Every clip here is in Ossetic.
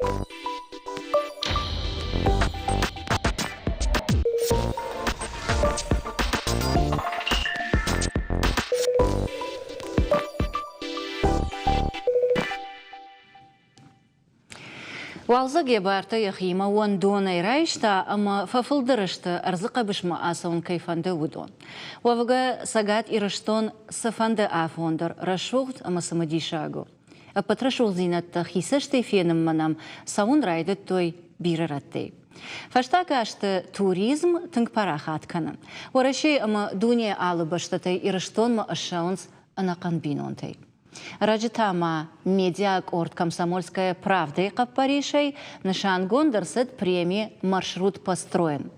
Уалдзӕг йӕ бартӕ йӕхимӕ уӕндонӕй райста ӕмӕ фӕфылдӕр сты, ӕрдзы хъӕбысмӕ ацӕуын кӕй фӕнды, уыдон. Уӕвгӕ, Цӕгат Ирыстон цыфӕнды афон дӕр рӕсугъд ӕмӕ цымыдисаг у. Ӕппӕт рӕсугъддзинӕдтӕ хи цӕстӕй фенынмӕ нӕм цӕуын райдыдтой бирӕ рӕттӕй. Фӕстаг азты туризм тынг парахат кӕны. Уӕрӕсейы ӕмӕ дунейы алы бӕстӕтӕй Ирыстонмӕ ссӕуынц ӕнӕхъӕн бинонтӕй. Ӕрӕджы та ма медиакъорд «Комсомольская правда»-йы хъӕппӕрисӕй нысангонд ӕрцыд преми «Маршрут построен».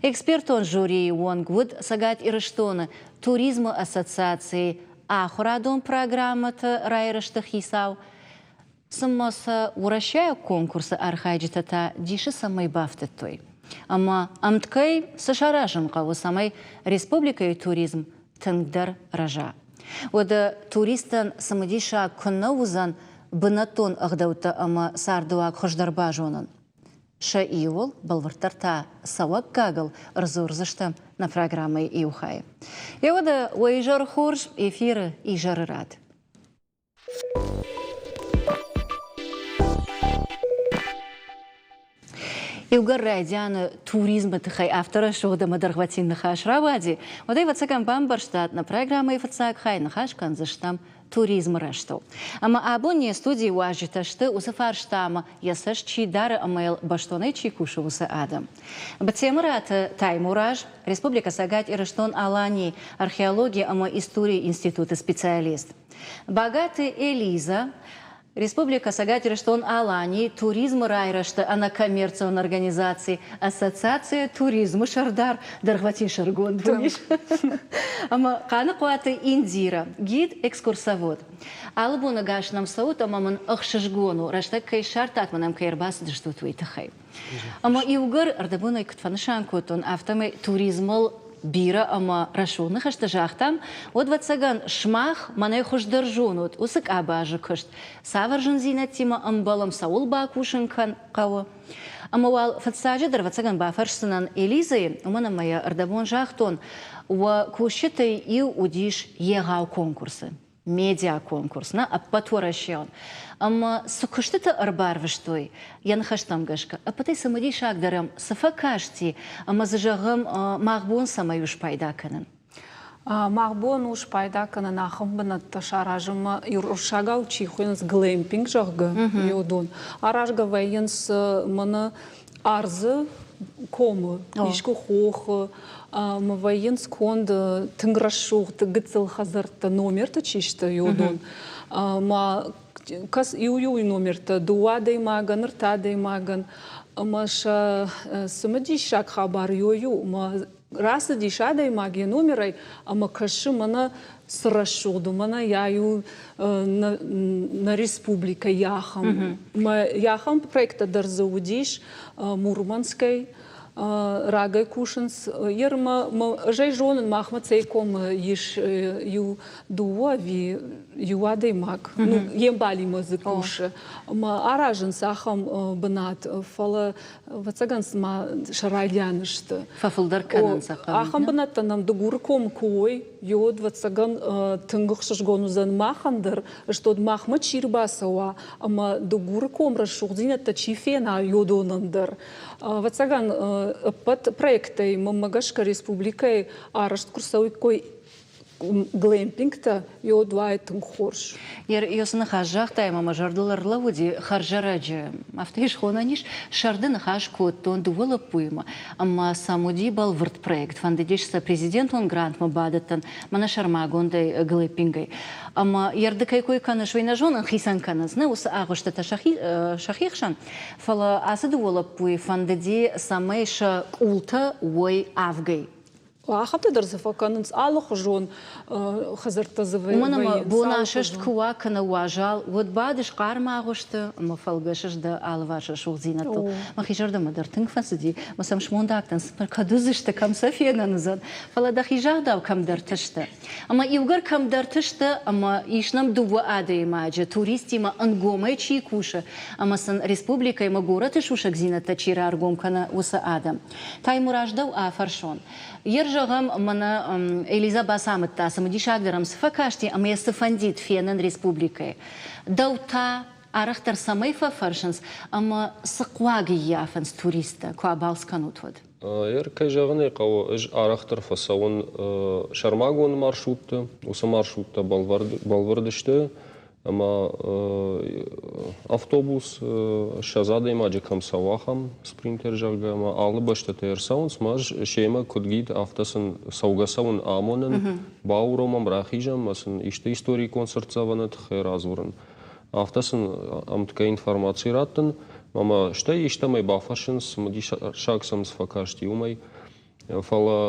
Экспертон жюрийы уӕнг уыд Цӕгат Ирыстоны туризмы ассоциацийы ахуырадон программӕты райрӕзты хицау. Цымӕ сӕ уӕрӕсейаг конкурсы архайджытӕ та дисы цӕмӕй бафтыдтой? Ӕмӕ ӕмткӕй цы саразын хъӕуы, цӕмӕй республикӕйы туризм тынгдӕр рӕза? Уӕдӕ туристӕн цымыдисаг куыннӕ уыдзӕн бынӕттон ӕгъдӕуттӕ ӕмӕ цардыуаг хуыздӕр базонын. Сӕ иуыл, бӕлвырддӕр та цӕуӕггагыл ӕрдзурдзыстӕм нӕ программӕйы иу хайы. Йе уӕдӕ уӕ изӕр хорз, эфиры изӕры рад. Иугӕр райдианы туризмы тыххӕй афтӕ рӕсугъд ӕмӕ дӕргъвӕтин ныхас рауади, уӕд ӕвӕццӕгӕн бамбӕрстат, нӕ программӕйы фыццаг хай ныхас кӕндзыстӕм туризмы рӕзтыл. Ӕмӕ абон не студийы уазджытӕ сты, уыцы фарстамӕ йӕ цӕст чи дары ӕмӕ йыл бӕстонӕй чи кусы, уыцы адӕм. Бтемыраты Таймураз, Республикӕ Цӕгат Ирыстон-Аланийы археологи ӕмӕ историйы институты специалист. Багаты Элиза, Республикӕ Цӕгат Ирыстон-Аланийы туризмы райрӕзты ӕнӕкоммерцион организаци Ассоциация туризмы сӕрдар дӕргъвӕтин сӕргонд уыдис. Ӕмӕ Хъаныхъуаты Индира, гид-экскурсовод. Алы боны гас нӕм цӕут ӕмӕ мын ӕхсызгон у, рӕстӕг кӕй ссардтат, мӕн ӕм кӕй ӕрбацыдыстут, уый тыххӕй. Ӕмӕ иугӕр ӕрдӕбонӕй куыд фӕнысан кодтон, афтӕмӕй туризмыл бирӕ ӕмӕ рӕсугъд ныхӕстӕ загътам, уӕд, ӕвӕццӕгӕн, сымах мӕнӕй хуыздӕр зонут уыцы къабазы куыст, цавӕр зындзинӕдтимӕ ӕмбӕлӕм, цӕуыл бакусын кӕн хъӕуы. Ӕмӕ уал фыццаджыдӕр, ӕвӕццӕгӕн, бафӕрсдзынӕн Элизӕйы, уымӕн ӕмӕ йӕ ӕрдӕбон загътон, уӕ кусджытӕй иу уыдис егъау конкурсы. медиаконкурс, нӕ ӕппӕтуӕрӕсеон. Ӕмӕ цы куыстытӕ ӕрбарвыстой, йӕ ныхӕстӕм гӕсгӕ, ӕппӕтӕй цымыдисагдӕр ӕм цы фӕкасти ӕмӕ дзы, зӕгъӕм, мах бон цӕмӕй у спайда кӕнын? Мах бон у спайда кӕнын ахӕм бынӕттӕ саразынмӕ, уырыссагау чи хуыйынц глэмпинг, зӕгъгӕ, уыдон. Аразгӕ вӕййынц мӕнӕ ӕрдзы комы, искуы хохы, ӕмӕ вӕййынц конд тынг рӕсугъд гыццыл хӕдзӕрттӕ, номертӕ чи сты, уыдон. Ӕмӕ кӕс иу-иу номертӕ дыууӕ адӕймагӕн, ӕртӕ адӕймагӕн. Ӕмӕ сӕ цымыдисаг хабар иу ӕмӕ рацыдис адӕймаг йӕ номерӕй ӕмӕ кӕсы мӕнӕ цы рӕсугъд у, мӕнӕ йӕ иу нӕ республикӕ йӕхӕм. Йӕхӕм проекттӕ дӕр дзы уыдис Мурманскӕй рагӕй кусынц. Ермӕ ӕз ӕй зонын, махмӕ цӕй комы ис иу дыууӕ ӕви иу адӕймаг, ну, йе мбалимӕ дзы кусы. Ӕмӕ аразынц ахӕм бынат, фӕлӕ ӕвӕццӕгӕн цыма сӕ райдиан сты. Фӕфылдӕр кӕнын сӕ хъӕуы. Ахӕм бынӕттӕ нӕм Дыгуры комы куы уой, уӕд, ӕвӕццӕгӕн, тынг ӕхсызгон уыдзӕн махӕн дӕр, стод махмӕ чи рбацӕуа ӕмӕ Дыгуры ком рӕсугъддзинӕдтӕ чи фена, уыдонӕн дӕр. Ӕвӕццӕгӕн, ӕппӕт проекттӕй, мӕнмӕ гӕсгӕ, республикӕйы арӕзт куы рцӕуиккой глэмпингтӕ, йод уайы тынг хорз. Йӕ ныхас загътай ӕмӕ мӕ зӕрдыл ӕрлӕууыди хӕрзӕрӕджы, афтӕ схонӕн ис, сӕрды ныхас кодтон дыууӕ лӕппуимӕ, ӕмӕ сӕм уыди бӕлвырд проект, фӕндыдис сӕ президентон грантмӕ бадӕттын, мӕнӕ сӕрмагондӕй глэмпингӕй. Ӕмӕ йе рдыкӕй кой кӕныс, уый нӕ зонын, хицӕн кӕнынц, нӕ уыцы агъуыстытӕ сӕхи, сӕхи хсӕн. Фӕлӕ ацы дыууӕ лӕппуйы фӕндыди, цӕмӕй сӕ къултӕ уой авгӕй. Ахӕмтӕ дӕр дзы фӕкӕнынц алыхуызон хӕдзӕрттӕ дзы вӕййынц. Уымӕн ӕмӕ бон асӕст куы уа кӕнӕ уазал, уӕд бадыс хъарм агъуысты ӕмӕ фӕлгӕсыс дӕ алыварс рӕсугъддзинӕдтыл. Мӕхи зӕрдӕмӕ дӕр тынг фӕцыди, ӕмӕ сӕм смондаг дӕн, кӕд уыдзысты, кӕм сӕ фенӕн уыдзӕн. Фӕлӕ дӕхи загъдау кӕмдӕрты сты. Ӕмӕ иугӕр кӕмдӕрты сты ӕмӕ ис нӕм дыууӕ адӕймаджы, туристтимӕ ӕнгомӕй чи кусы ӕмӕ сын республикӕйы ӕмӕ горӕты сусӕгдзинӕдтӕ чи раргом кӕны, уыцы адӕм. Таймураз, дӕу афӕрсон. Ер зӕгъӕм, мӕнӕ Элиза бацамыдта, цымыдисагдӕр ӕм цы фӕкасти ӕмӕ йӕ цы фӕндид фенын республикӕйы. Дӕу та арӕхдӕр цӕмӕй фӕфӕрсынц ӕмӕ цы хъуаг ӕййафынц туристтӕ, куы абалц кӕнут, уӕд? Ер, кӕй зӕгъын ӕй хъӕуы, ӕз арӕхдӕр фӕцӕуын сӕрмагонд маршрутты. Уыцы маршруттӕ бӕлвырд сты ӕмӕ автобус 20 адӕймаджы кӕм цӕуы, ахӕм спринтер, зӕгъгӕ, ӕмӕ алы бӕстӕтӕй ӕрцӕуынц, ӕмӕ ӕз семӕ куыд гид, афтӕ сын цӕугӕ-цӕуын амонын, бауромӕм, рахизӕм ӕмӕ сын исты историкон цыртдзӕвӕны тыххӕй радзурын. Афтӕ сын ӕмткӕй информаци раттын, ӕмӕ стӕй истӕмӕй бафӕрсынц, цымыдисаг сӕм цы фӕкасти, уымӕй. Фӕлӕ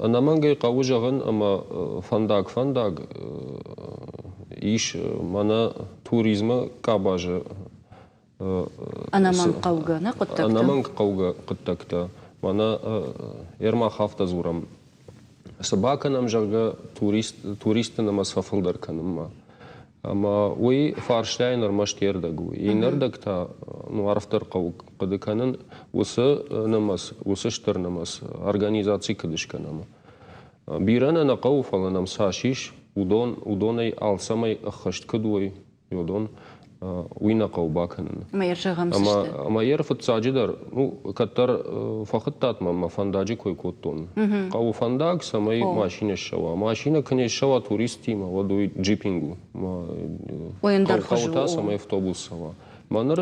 ӕнӕмӕнгӕй хъӕуы зӕгъын, ӕмӕ фӕндаг-фӕндаг ис мӕнӕ туризмы къабазы ӕнӕмӕнгхъӕугӕ нӕ хъуыддӕгтӕ. Ӕнӕмӕнгхъӕугӕ хъуыддӕгтӕ. Мӕнӕ Ермах афтӕ дзурӕм, цы бакӕнӕм, зӕгъгӕ, туристты нымӕц фӕфылдӕр кӕнынмӕ. Ӕмӕ уый фарстайӕн ӕрмӕст йе рдӕг у. Иннӕ рдӕг та ну, арфдӕр хъӕуы хъуыды кӕнын, уыцы нымӕц, уыцы стыр нымӕц организаци куыд скӕнӕм. Бирӕ нӕ нӕ хъӕуы, фӕлӕ нӕм цас ис, уыдон, уыдонӕй алцӕмӕй ӕххӕст куыд уой, уыдон, уый нӕ хъӕуы бакӕнын. Ӕмӕ йӕ зӕгъӕм цы сты? Ӕмӕ йӕ фыццаджыдӕр, ну, кӕддӕр фӕхуыдтат мӕ, мӕ фӕндаджы кой кодтон. Хъӕуы фӕндаг, цӕмӕй машинӕ ссӕуа. Машинӕ куы не ссӕуа туристтимӕ, уӕд уый джипинг у. Ой, ӕндӕр хуызы Хъӕуы та, цӕмӕй автобус цӕуа. Мӕ ныр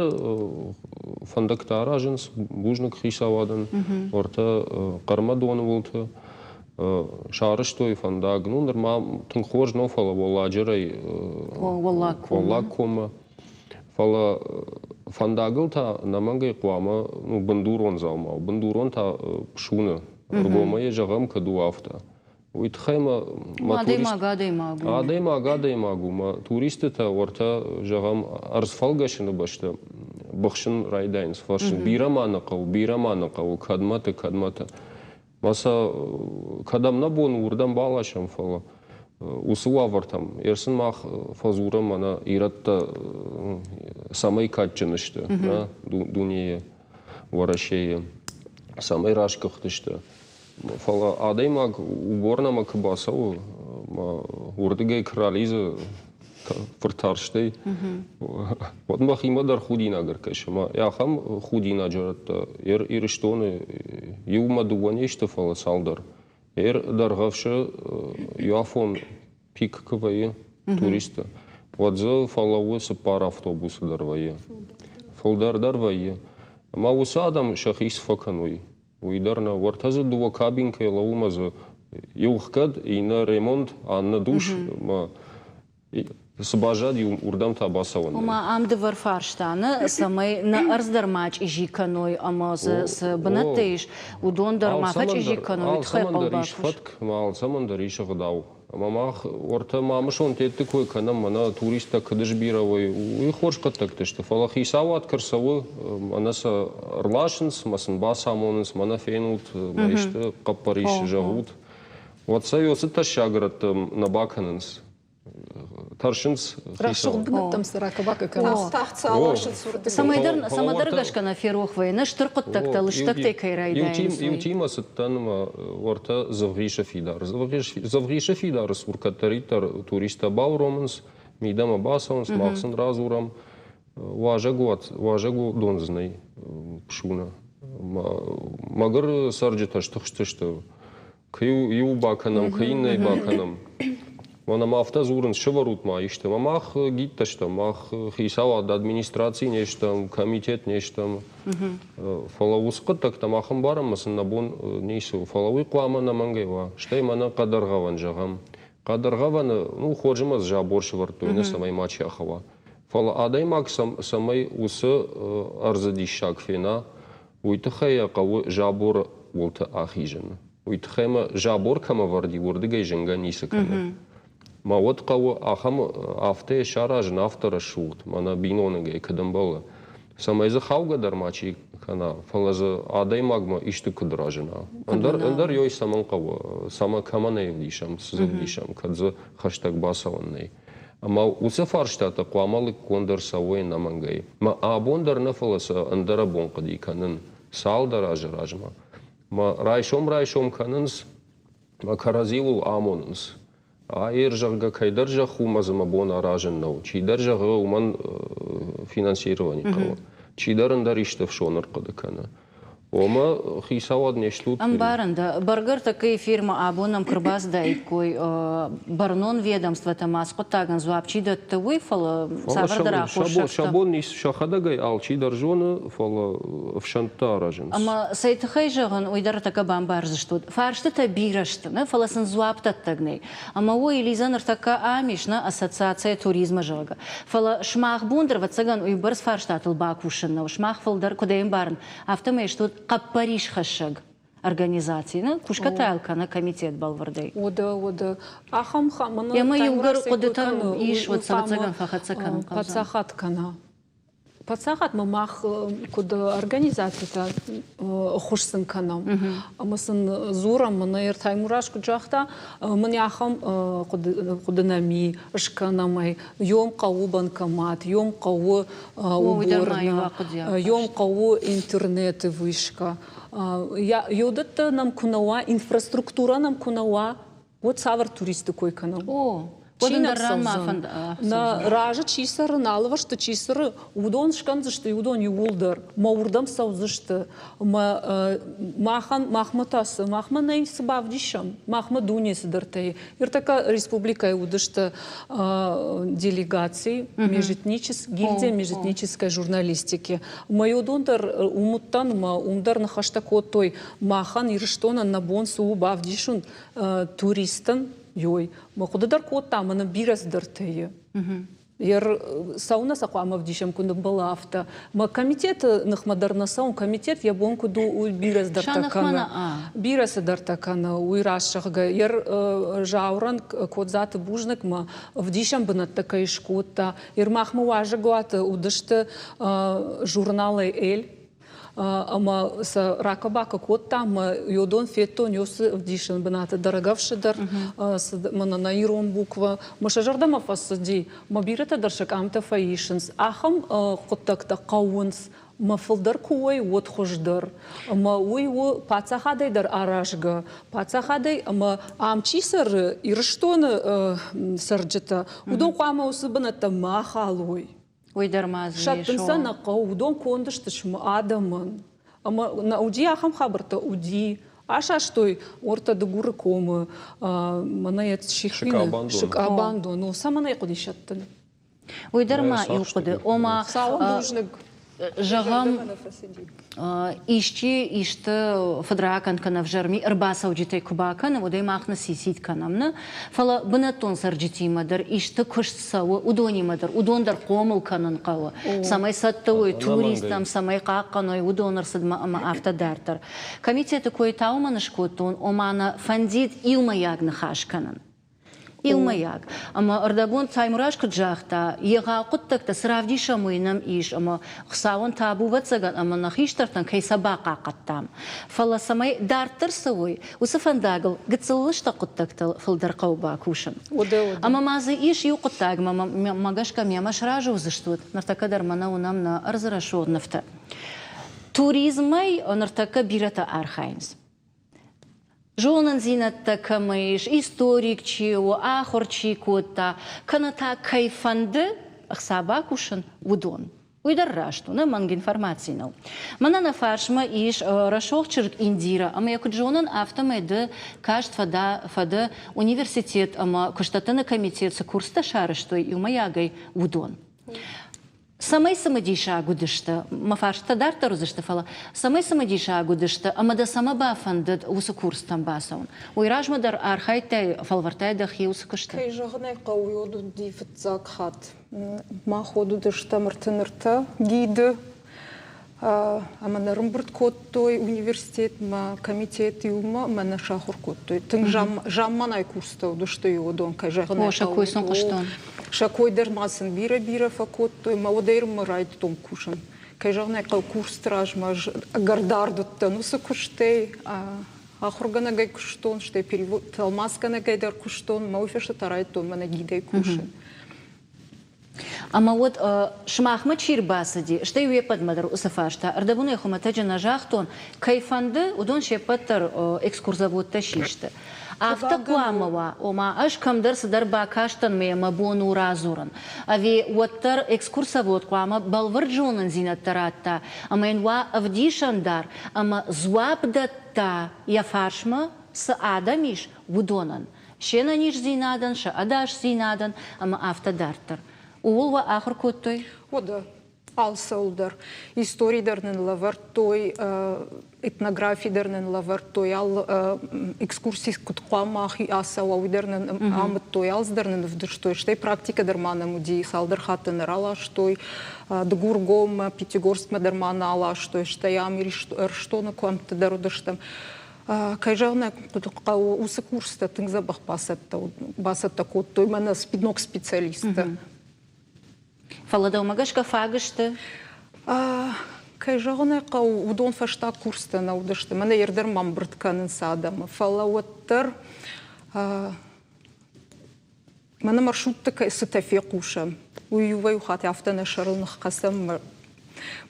фӕндӕгтӕ аразынц, бузныг хицауадӕн, уӕртӕ Хъӕрмӕдоны уылты сарӕзтой фӕндаг. Ну, нырма тынг хорз нӕу, фӕлӕ Уӕлладжырӕй Уӕллагкоммӕ. Фӕлӕ фӕндагыл та ӕнӕмӕнгӕй хъуамӕ ну, бындурон дзаума у. Бындурон та псуны. Ӕргомӕй йӕ зӕгъӕм, кӕд у афтӕ. Уый тыххӕй мӕ Адӕймаг адӕймаг у. Адӕймаг адӕймаг у. Мӕ туристытӕ уӕртӕ, зӕгъӕм, ӕрдз фӕлгӕсыны бӕсты быхсын райдайынц, фӕрсын. Бирӕ ма нӕ хъӕуы, бирӕ ма нӕ хъӕуы, кӕдмӕты, кӕдмӕты. Мӕ сӕ кӕдӕм нӕ бон у, уырдӕм баласӕм, фӕлӕ уыцы уавӕртӕм ӕрсын мах фӕдзурӕм мӕнӕ ирӕттӕ цӕмӕй кадджын сты нӕ дунейы, Уӕрӕсейы, цӕмӕй расгуыхтысты. Фӕлӕ адӕймаг уборнамӕ куы бацӕуы, уырдыгӕй куы ралидзы фыртарстӕй, уӕд мӕхимӕ дӕр худинаг ӕркӕсы. Ӕмӕ ахӕм худинаджы рӕттӕ Ирыстоны иумӕ дыууӕ не сты, фӕлӕ цалдӕр. Эр Дӕргъӕвсы иу афон пик куы вӕййы туристты, уӕд дзы фӕлӕууы цыппар автобусы дӕр вӕййы. Фылдӕр дӕр вӕййы. Ӕмӕ уыцы адӕм сӕхи цы фӕкӕной, Уый дӕр нӕ. Уӕртӕ дзы дыууӕ кабинкӕйы лӕууы мӕ дзы иу хгӕд, иннӕ ремонт, аннӕ душ мӕ цы баззади, уырдӕм та бацӕуӕн. Ома ам дывӕр фарста, нӕ, цӕмӕй нӕ ӕрдз дӕр ма чъизи кӕной ӕмӕ дзы цы бынӕттӕ ис, уыдон дӕр ма фӕчъизи кӕной, уый тыххӕй хъӕуы бакусын. Фӕтк ӕмӕ алцӕмӕн дӕр ис ӕгъдау. Ӕмӕ мах уӕртӕ Мамысон тетты кой кӕнӕм, мӕнӕ туристтӕ куыд сбирӕ уой, уый хорз хъуыддӕгтӕ сты. Фӕлӕ хицауад куы рцӕуы, мӕнӕ сӕ ӕрласынц, мӕ сын бацамонынц, мӕнӕ фенут, мӕ исты хъӕппӕрис зӕгъут, уӕд сӕ уыцы тӕссаг рӕттӕм нӕ бакӕнынц. Тӕрсынц. Рӕсугъд бынӕттӕм сӕ ракӕ-бакӕ кӕнынц. Тагъд сӕ аласынц уырдыгӕй. Цӕмӕдӕр гӕсгӕ нӕ ферох вӕййы, нӕ стыр хъуыддӕгтӕ лыстӕгтӕй кӕй райдайынц. Иутимӕ цыдтӕн ӕмӕ уӕртӕ Дзывгъисы фидар. Дзывгъисы фидары цур кӕддӕриддӕр туристтӕ бауромынц, мидӕмӕ бацӕуынц, мах сын радзурӕм. Уазӕгуат, уазӕгдон дзы нӕй Псуны. Мӕгуыр цӕрджытӕ стыхстысты. Куы иу бакӕнӕм, куы иннӕйы бакӕнӕм. Мӕнӕ ма афтӕ дзурынц, сӕвӕрут ма исты. Ӕмӕ мах гидтӕ стӕм, мах хицауад, администраци не стӕм, комитет не стӕм. Фӕлӕ уыцы хъуыддӕгтӕ мах ӕмбарӕм ӕмӕ сын нӕ бон ницы у. Фӕлӕ уый хъуамӕ ӕнӕмӕнгӕй уа. Стӕй мӕнӕ хъӕдӕргъӕвӕн зӕгъӕм. Хъӕдӕргъӕвӕны, ну, хорз ӕмӕ забор сӕвӕрдтой, нӕ цӕмӕй мачи ахауа. Фӕлӕ адӕймаг цӕмӕй уыцы ӕрдзы диссаг фена, уый тыххӕй йӕ хъӕуы заборы. уылты ахизын. Уый тыххӕй ӕмӕ забор кӕм ӕвӕрд и, уырдыгӕй зынгӕ ницы кӕны. Мӕ уӕд хъӕуы ахӕм афтӕ йӕ саразын, афтӕ рӕсугъд, мӕнӕ биноныгӕй куыд ӕмбӕлы, цӕмӕй дзы хаугӕ дӕр мачи кӕна, фӕлӕ дзы адӕймагмӕ исты куыд разына. Ӕндӕр, ӕндӕр ёй цӕмӕн хъӕуы, цӕмӕ кӕмӕн ӕй ӕвдисӕм, цы дзы ӕвдисӕм, кӕд дзы хӕстӕг бацӕуӕн нӕй. Ӕмӕ уыцы фарстатӕ хъуамӕ лыггонд ӕрцӕуой ӕнӕмӕнгӕй. Мӕ абон дӕр нӕ, фӕлӕ сӕ ӕндӕрӕбон хъуыди кӕнын цалдӕр азы размӕ. Мӕ райсом-райсом кӕнынц, мӕ кӕрӕдзиуыл амонынц. Аир, зӕгъгӕ, кӕйдӕр зӕхх у мӕ дзы мӕ бон аразын нӕу. Чидӕр зӕгъы, уымӕн финансировани хъӕуы. Чидӕр ӕндӕр исты ӕфсон ӕрхъуыды кӕны. Ома хицауад не стут. Ӕмбарын дӕ. Бӕргӕ ӕртӕккӕ эфирмӕ абон нӕм куы рбацыдаиккой бӕрнон ведомствотӕ ма цы хъуыддагӕн дзуапп чи дӕтты, уый, фӕлӕ цавӕрдӕр аххосӕгтӕ. Сӕ бон сӕхӕдӕг ӕй алчи дӕр зоны, фӕлӕ ӕфсӕнттӕ аразынц. Ӕмӕ цӕй тыххӕй зӕгъын, уый дӕр ӕртӕккӕ бамбардзыстут. Фарстытӕ бирӕ сты, нӕ, фӕлӕ сын дзуапп дӕттӕг нӕй. Ӕмӕ уый Лиза ныртӕккӕ ам ис, нӕ, ассоциация туризма, зӕгъгӕ. Фӕлӕ сымах бон дӕр, ӕвӕццӕгӕн, уыйбӕрц фарстатыл бакусын нӕу. Сымах фылдӕр, куыд ӕй ӕмбарын, афтӕмӕй стут хъӕппӕрисхӕссӕг организаци, нӕ, кусгӕ та йыл кӕны комитет бӕлвырдӕй. Уӕдӕ, уӕдӕ. Ахӕм Ӕмӕ иугӕр хъуыдытӕ ис, уӕд сӕ, ӕвӕццӕгӕн, фӕхӕццӕ кӕнын хъӕудзӕн. Паддзахад кӕна. Паддзахадмӕ мах куыд организацитӕ ӕххуыс сын кӕнӕм ӕмӕ сын дзурӕм, мӕнӕ Таймураз куыд загъта, мын ахӕм хъуыды нӕм и, скӕнӕм ӕй, йом хъӕуы банкомат, йом хъӕуы уборна, йом хъӕуы интернеты вышка. Йодӕттӕ нӕм куы нӕ уа, инфраструктура нӕм куы нӕ уа, уӕд цавӕр туристты кой кӕнӕм? О, чи нӕ цӕудзӕн? Нӕ разы чи цӕры, нӕ алывӕрсты чи цӕры, уыдон скӕндзысты, уыдон иууылдӕр. Мӕ уырдӕм цӕудзысты. Мӕ махӕн, махмӕ та цы? Махмӕ нӕй цы бавдисӕм? Махмӕ дуне цыдӕртӕ и. Ныртӕккӕ республикӕйы уыдысты делегаци межэтнической, гильдия межэтнической журналистики. Мӕ уыдон дӕр уым уыдтӕн, мӕ уым дӕр ныхӕстӕ кодтой, махӕн Ирыстонӕн нӕ бон цы у бавдисын, туристӕн ёй. Мӕ хъуыды дӕр кодта, мӕнӕ бирӕ цыдӕртӕ и. Ер цӕуыннӕ сӕ хъуамӕ ӕвдисӕм, куы ныббӕлы афтӕ. Мӕ комитеты ныхмӕ дӕр нӕ цӕуын, комитет йӕ бон куыд у, уый бирӕ цыдӕртӕ кӕны. Бирӕ цыдӕртӕ кӕны, уый раст зӕгъгӕ. Ер Жауран Кодзаты бузныг мӕ ӕвдисӕн бынӕттӕ кӕй скодта. Ер махмӕ уазӕгуаты уыдысты журналӕй Эль ӕмӕ сӕ ракӕ-бакӕ кодтам, мӕ йодон федтон, ёсы ӕвдисӕн бынаты дӕрӕгӕфсы дӕр, мӕнӕ нӕ ирон буквӕ. Мӕ сӕ зӕрдӕмӕ фӕцыди, мӕ бирӕтӕ дӕр сӕ къамтӕ фӕисынц. Ахӕм хъуыддӕгтӕ хъӕуынц, мӕ фылдӕр куы уой, уӕд хуыздӕр. Ӕмӕ уый у паддзахадӕй дӕр аразгӕ. Паддзахадӕй ӕмӕ ам чи цӕры, Ирыстоны цӕрджытӕ, уыдон хъуамӕ уыцы бынӕттӕ ма халой. Уый дӕр ма дзы Сӕттын сӕ нӕ хъӕуы, уыдон конд сты адӕмӕн. Ӕмӕ нӕ уыди ахӕм хабӕрттӕ, уыди. Асастой уӕртӕ Дыгуры комы, мӕнӕ йӕ Сихвины сыкъабандон. Ну, цӕмӕн ӕй хъуыди сӕттын? Уый дӕр ма иу хъуыды, ома, бузныг. Зӕгъӕм, исчи исты фыдракӕнд кӕнӕ ӕвзӕр ми ӕрбацӕуджытӕй куы бакӕны, уӕд ӕй мах ныссисид кӕнӕм, нӕ? Фӕлӕ бынӕттон цӕрджытимӕ дӕр исты куыст цӕуы, уыдонимӕ дӕр, уыдон дӕр хъомыл кӕнын хъӕуы, цӕмӕй цӕттӕ уой туристтӕм, цӕмӕй хъахъхъӕной уыдон ӕрцыдмӕ ӕмӕ афтӕ дарддӕр. Комитеты кой та уымӕн скодтон, ома нӕ фӕндид иумӕйаг ныхас кӕнын. Иумӕйаг. Ӕмӕ ӕрдӕбон Таймураз куыд загъта, егъау хъуыддӕгтӕ цы равдисӕм, уый нӕм ис, ӕмӕ Хуыцауӕн табу, ӕвӕццӕгӕн, ӕмӕ нӕ хистӕртӕн кӕй сӕ бахъахъхъӕдтам. Фӕлӕ цӕмӕй дарддӕр цӕуой, уыцы фӕндагыл гыццыл лыстӕг хъуыддӕгтыл фылдӕр хъӕуы бакусын. Ӕмӕ ма дзы ис иу хъуыддагмӕ, мӕ гӕсгӕ мемӕ сразы уыдзыстут, ныртӕккӕ дӕр мӕнӕ уынӕм нӕ ӕрдзы рӕсугъд нывтӕ. Туризмӕй ныртӕккӕ бирӕтӕ архайынц. Зонындзинӕдтӕ кӕмӕ ис, историк чи у, ахуыр чи кодта, кӕнӕ та кӕй фӕнды ӕхца бакусын, уыдон. Уый дӕр раст у, нӕ мӕнг информаци нӕу. Мӕнӕ нӕ фарсмӕ ис рӕсугъд чызг Индира, ӕмӕ йӕ куыд зонын, афтӕмӕй ды каст фӕдӕ, фӕдӕ университет ӕмӕ куыстдӕттыны комитет цы курстӕ сарӕзтой иумӕйагӕй, уыдон. Цӕмӕй цымыдисаг уыдысты, мӕ фарстытӕ дарддӕр уыдзысты, фӕлӕ цӕмӕй цымыдисаг уыдысты ӕмӕ дӕ цӕмӕ бафӕндыд уыцы курстӕм бацӕуын? Уый размӕ дӕр архайдтай, фӕлвӕрдтай дӕхи уыцы куысты? Кӕй зӕгъын ӕй хъӕуы, уӕд уыди фыццаг хатт. Мах уӕд уыдыстӕм 33 гиды. Ӕмӕ нӕ рымбырд кодтой университетмӕ, комитет иумӕ ӕмӕ нӕ сахуыр кодтой. Тынг замманай курстӕ уыдысты уыдон, кӕй зӕгъын ӕй О, сӕ кой сын хъуыстон. Сӕ кой дӕр ма сын бирӕ-бирӕ фӕкодтой. Мӕ уӕдӕй райдыдтон кусын. Кӕй зӕгъын ӕй хъӕуы, курсты размӕ ӕз ӕгӕр дард уыдтӕн уыцы куыстӕй. Ахуыргӕнӕгӕй куыстон, стӕй тӕлмацгӕнӕгӕй дӕр куыстон. Мӕ уый фӕстӕ та райдыдтон мӕнӕ гидӕй кусын. Ӕмӕ уӕд сымахмӕ чи рбацыди, стӕй уе ппӕтмӕ дӕр уыцы фарста ӕрдӕбонӕй хуымӕтӕджы нӕ загътон, кӕй фӕнды, уыдон се ппӕт дӕр экскурсоводтӕ систы. Афтӕ хъуамӕ уа, ома ӕз кӕмдӕр цыдӕр бакастӕн мӕ мӕ бон у радзурын. Ӕви уӕддӕр экскурсовод хъуамӕ бӕлвырд зонындзинӕдтӕ радта ӕмӕ йын уа ӕвдисӕндар ӕмӕ дзуапп дӕтта йӕ фарсмӕ цы адӕм ис, уыдонӕн. се нӕниздзинадӕн, сӕ ӕдасдзинадӕн ӕмӕ афтӕ дарддӕр. Ууыл уӕ ахуыр кодтой? Уӕдӕ алцӕуыл дӕр. Истори дӕр нын лӕвӕрдтой, этнографи дӕр нын лӕвӕрдтой, алы экскурси куыд хъуамӕ ацӕуа, уый дӕр нын амыдтой, алцыдӕр нын ӕвдыстой. Стӕй практикӕ дӕр ма нӕм уыди, цалдӕр хатты нӕ раластой. Дыгургоммӕ, Пятигорскмӕ дӕр ма нӕ аластой, стӕй ам Ирыстоны кӕмтты дӕр уыдыстӕм. Кӕй зӕгъын ӕй хъӕуы, уыцы курстӕ тынг дзӕбӕх бацӕттӕ кодтой мӕнӕ ног специалисттӕ. Фӕлӕ дӕумӕ гӕсгӕ фаг сты? Кӕй зӕгъын ӕй хъӕуы, уыдон фӕстаг курстӕ нӕ уыдысты. Мӕнӕ ердӕр ма ӕмбырд кӕнынц адӕмы. Фӕлӕ уӕддӕр Мӕнӕ маршрутты цытӕ фехъусӕм, уый иуӕй-иу хатт афтӕ нӕ сӕрыл ныххӕцӕм.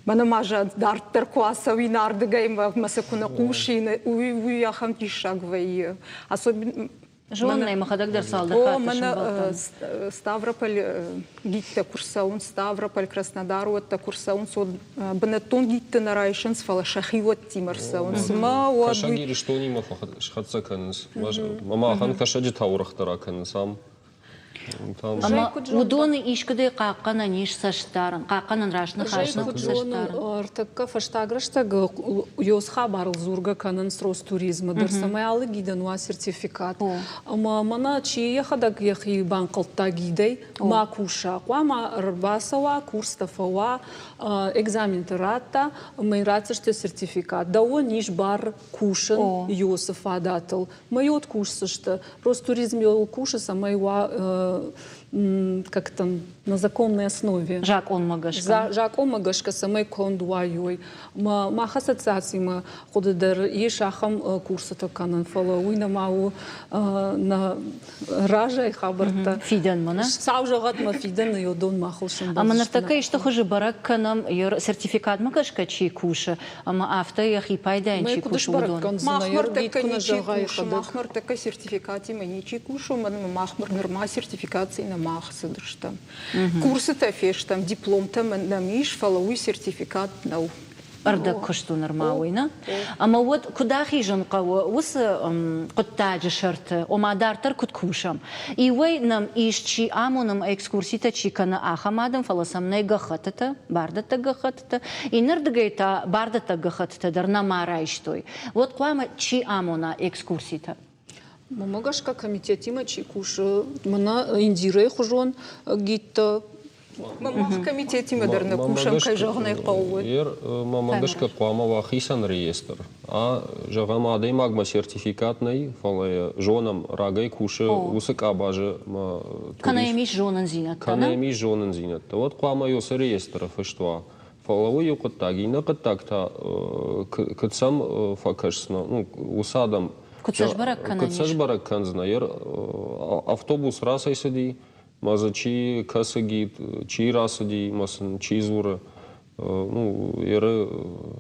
Мӕнӕ ма дарддӕр куы ацӕуин ардыгӕй мӕ сӕ куы нӕ хъусин, уый, уый ахӕм диссаг вӕййы. Особенно Зонын ӕй, мӕхӕдӕг дӕр цалдӕр хатты сӕмбӕлдтӕн. Ставрополь гидтӕ куы рцӕуынц, Ставрополь, Краснодар уӕттӕ куы рцӕуынц, уӕд бынӕттон гидты нӕ райсынц, фӕлӕ сӕхиуӕттимӕ рцӕуынц. Мӕ уӕд Кӕсӕг Ирыстонимӕ схӕццӕ кӕнынц. Махӕн кӕсӕджы таурӕгътӕ ракӕнынц ам. Ӕмӕ уыдоны искуыдӕй хъахъхъӕнӕн ис цӕстдарын, хъахъхъӕнӕн раст ныхас нӕ цӕстдарын. Ӕртӕккӕ фӕстаг рӕстӕг ёс хабарыл дзургӕ кӕнынц Ростуризмы дӕр, цӕмӕй алы гидӕн уа сертификат. Ӕмӕ мӕнӕ чи йӕхӕдӕг йӕхи банхъӕлдта гидӕй, ма куса, хъуамӕ ӕрбацӕуа, курстӕ фӕуа, экзаменты радта, ӕмӕ йын ратдзысты сертификат. Дӕуӕн ис бар кусын ёсы фадатыл. Мӕйот кусдзысты. Ростуризм йыл кусы, цӕмӕй уа как там на законной основе. Закъонмӕ гӕсгӕ. Закъонмӕ гӕсгӕ, цӕмӕй конд уайой. Мах ассоциацимӕ хъуыды дӕр ис ахӕм курсытӕ кӕнын, фӕлӕ уый нӕма у нӕ разӕй хабӕрттӕ. Фидӕнмӕ, нӕ? Сау зӕгъӕд мӕ фидӕны йодон махыл сӕмбӕлдзысты. Ӕмӕ ныртӕккӕ исты хуызы бӕрӕг кӕнӕм, сертификатмӕ гӕсгӕ чи кусы, ӕмӕ афтӕ йӕхи пайдайӕн чи кусы, уыдон. Мах ныртӕккӕ ничи кусы, мах ныртӕккӕ сертификатимӕ ничи кусы, уымӕн ӕмӕ мах нырма сертификаци нӕма ацыдыстӕм. Курсытӕ фестӕм, дипломтӕ нӕм ис, фӕлӕ уый сертификат нӕу. Ӕрдӕг куыст у нырма уый, нӕ? Ӕмӕ уӕд куыд ахизын хъӕуы уыцы хъуыддаджы сӕрты, ома дарддӕр куыд кусӕм? Иуӕй нӕм ис, чи амонӕм, экскурситӕ чи кӕны, ахӕм адӕм, фӕлӕ сӕм нӕй гӕххӕттытӕ, бардӕттӕг гӕххӕттытӕ. Иннӕрдыгӕй та бардӕттӕг гӕххӕттытӕ дӕр нӕма райстой. Уӕд хъуамӕ чи амона экскурситӕ? Мӕнмӕ гӕсгӕ комитетимӕ чи кусы, мӕнӕ Индирӕйы хуызон гидтӕ. Мах комитетимӕ дӕр нӕ кусӕм, кӕй зӕгъын ӕй хъӕуы. Мӕнмӕ гӕсгӕ хъуамӕ уа хицӕн реестр. А, зӕгъӕм, адӕймагмӕ сертификат нӕй, фӕлӕ йӕ зонӕм, рагӕй кусы уыцы къабазы. Кӕнӕ йӕм ис зонындзинӕдтӕ. Кӕнӕ йӕм ис зонындзинӕдтӕ. Уӕд хъуамӕ уыцы реестры фыст уа. Фӕлӕ уый иу хъуыддаг, иннӕ хъуыддаг та, куыд сӕм фӕкӕсдзынӕ, ну, уыцы адӕм Куыд сӕ сбӕрӕг кӕнӕн Куыд сӕ сбӕрӕг кӕндзынӕ? Автобус рацӕйцыди, ма дзы чи кӕсы гид, чи рацыди, ма сын чи дзуры. Ну, еры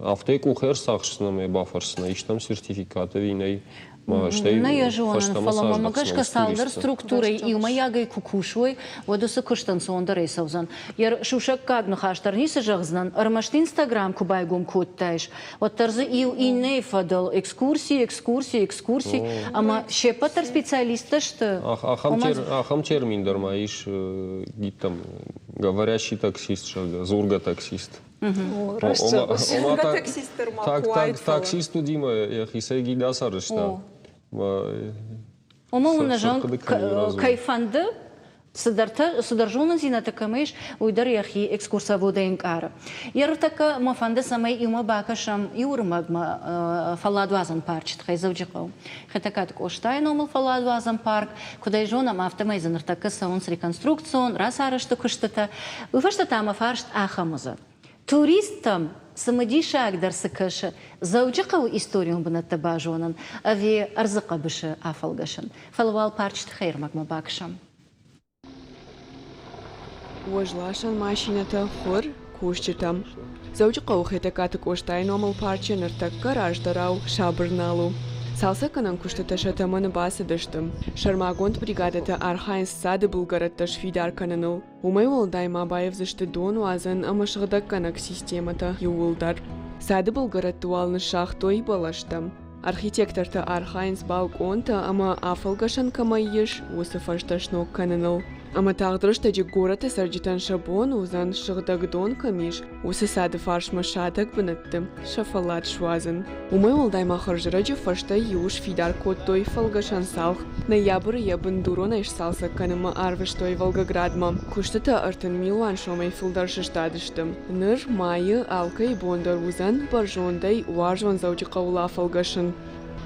афтӕ къух ӕрцахсдзынӕ ӕмӕ бафӕрсдзынӕ, истӕм сертификат ӕви нӕй. Нӕ йӕ зонын, фӕлӕ мӕмӕ гӕсгӕ цалдӕр структурӕйы иумӕйагӕй куы кусой, уӕд уыцы куыст ӕнцондӕрӕй цӕудзӕн. Йӕ сусӕггаг ныхас дӕр ницы зӕгъдзынӕн, ӕрмӕст Инстаграм куы байгом кодтаис, уӕддӕр дзы иу иннӕйы фӕдыл экскурси, экскурси, экскурси, ӕмӕ се ппӕт дӕр специалисттӕ сты. Ахӕм термин дӕр ма ис гидтӕм, говорящий таксист, зӕгъгӕ, дзургӕ таксист. Таксист уыди мӕ йӕхицӕй гид ацарӕзта. Ома уын зӕгъын, кӕй фӕнды, Цыдӕртӕ, цыдӕр зонындзинӕдтӕ кӕмӕ ис, уый дӕр йӕхи экскурсоводӕй ӕнкъары. Ӕртӕккӕ мӕ фӕнды, цӕмӕй иумӕ бакӕсӕм иу ӕрмӕгмӕ фӕлладуадзӕн парчы тыххӕй Дзӕуджыхъӕуы. Хетӕгкаты Къостайы номыл фӕлладуадзӕн парк, куыд ӕй зонӕм, афтӕмӕй дзы ныртӕккӕ цӕуынц реконструкцион, рацарӕзты куыстытӕ. Уый фӕстӕ та мӕ фарст ахӕм уыдзӕн. Туристтӕм цымыдисагдӕр цы кӕсы, Дзӕуджыхъӕуы историон бынӕттӕ базонын ӕви ӕрдзы хъӕбысы афӕлгӕсын? Фӕлӕ уал парчы тыххӕй ӕрмӕгмӕ бакӕсӕм. Уӕзласӕн машинӕтӕ, хур, кусджытӕм. Дзӕуджыхъӕуы Хетӕгкаты Къостайы номыл парчы ныртӕккӕ раздӕрау сабыр нал у. Цалцӕггӕнӕн куыстытӕ сӕ тӕмӕны бацыдысты. Сӕрмагонд бригадӕтӕ архайынц цады былгӕрӕттӕ сфидар кӕныныл. Уымӕй уӕлдай ма баивдзысты донуадзӕн ӕмӕ сыгъдӕггӕнӕг системӕтӕ иууылдӕр. Цады былгӕрӕтты уал ныссагътой бӕлӕстӕ. Архитектортӕ архайынц балкъонтӕ ӕмӕ афӕлгӕсӕн кӕмӕй ис, уыцы фӕзтӕ сног кӕныныл. Ӕмӕ тагъд рӕстӕджы горӕты цӕрджытӕн сӕ бон уыдзӕн, сыгъдӕг дон кӕм ис, уыцы цады фарсмӕ сатӕг бынӕтты сӕ фӕллад суадзын. Уымӕй уӕлдай ма хӕрзӕрӕджы фӕстӕ иу сфидар кодтой фӕлгӕсӕн цалх. Ноябры йӕ бындуронӕй сцалцӕг кӕнынмӕ арвыстой Волгоградмӕ. Куыстытӕ 30 милуан сомӕй фылдӕр сыстадысты. Ныр майы алкӕйы бон дӕр уыдзӕн бӕрзондӕй уарзон Дзӕуджыхъӕуыл афӕлгӕсын.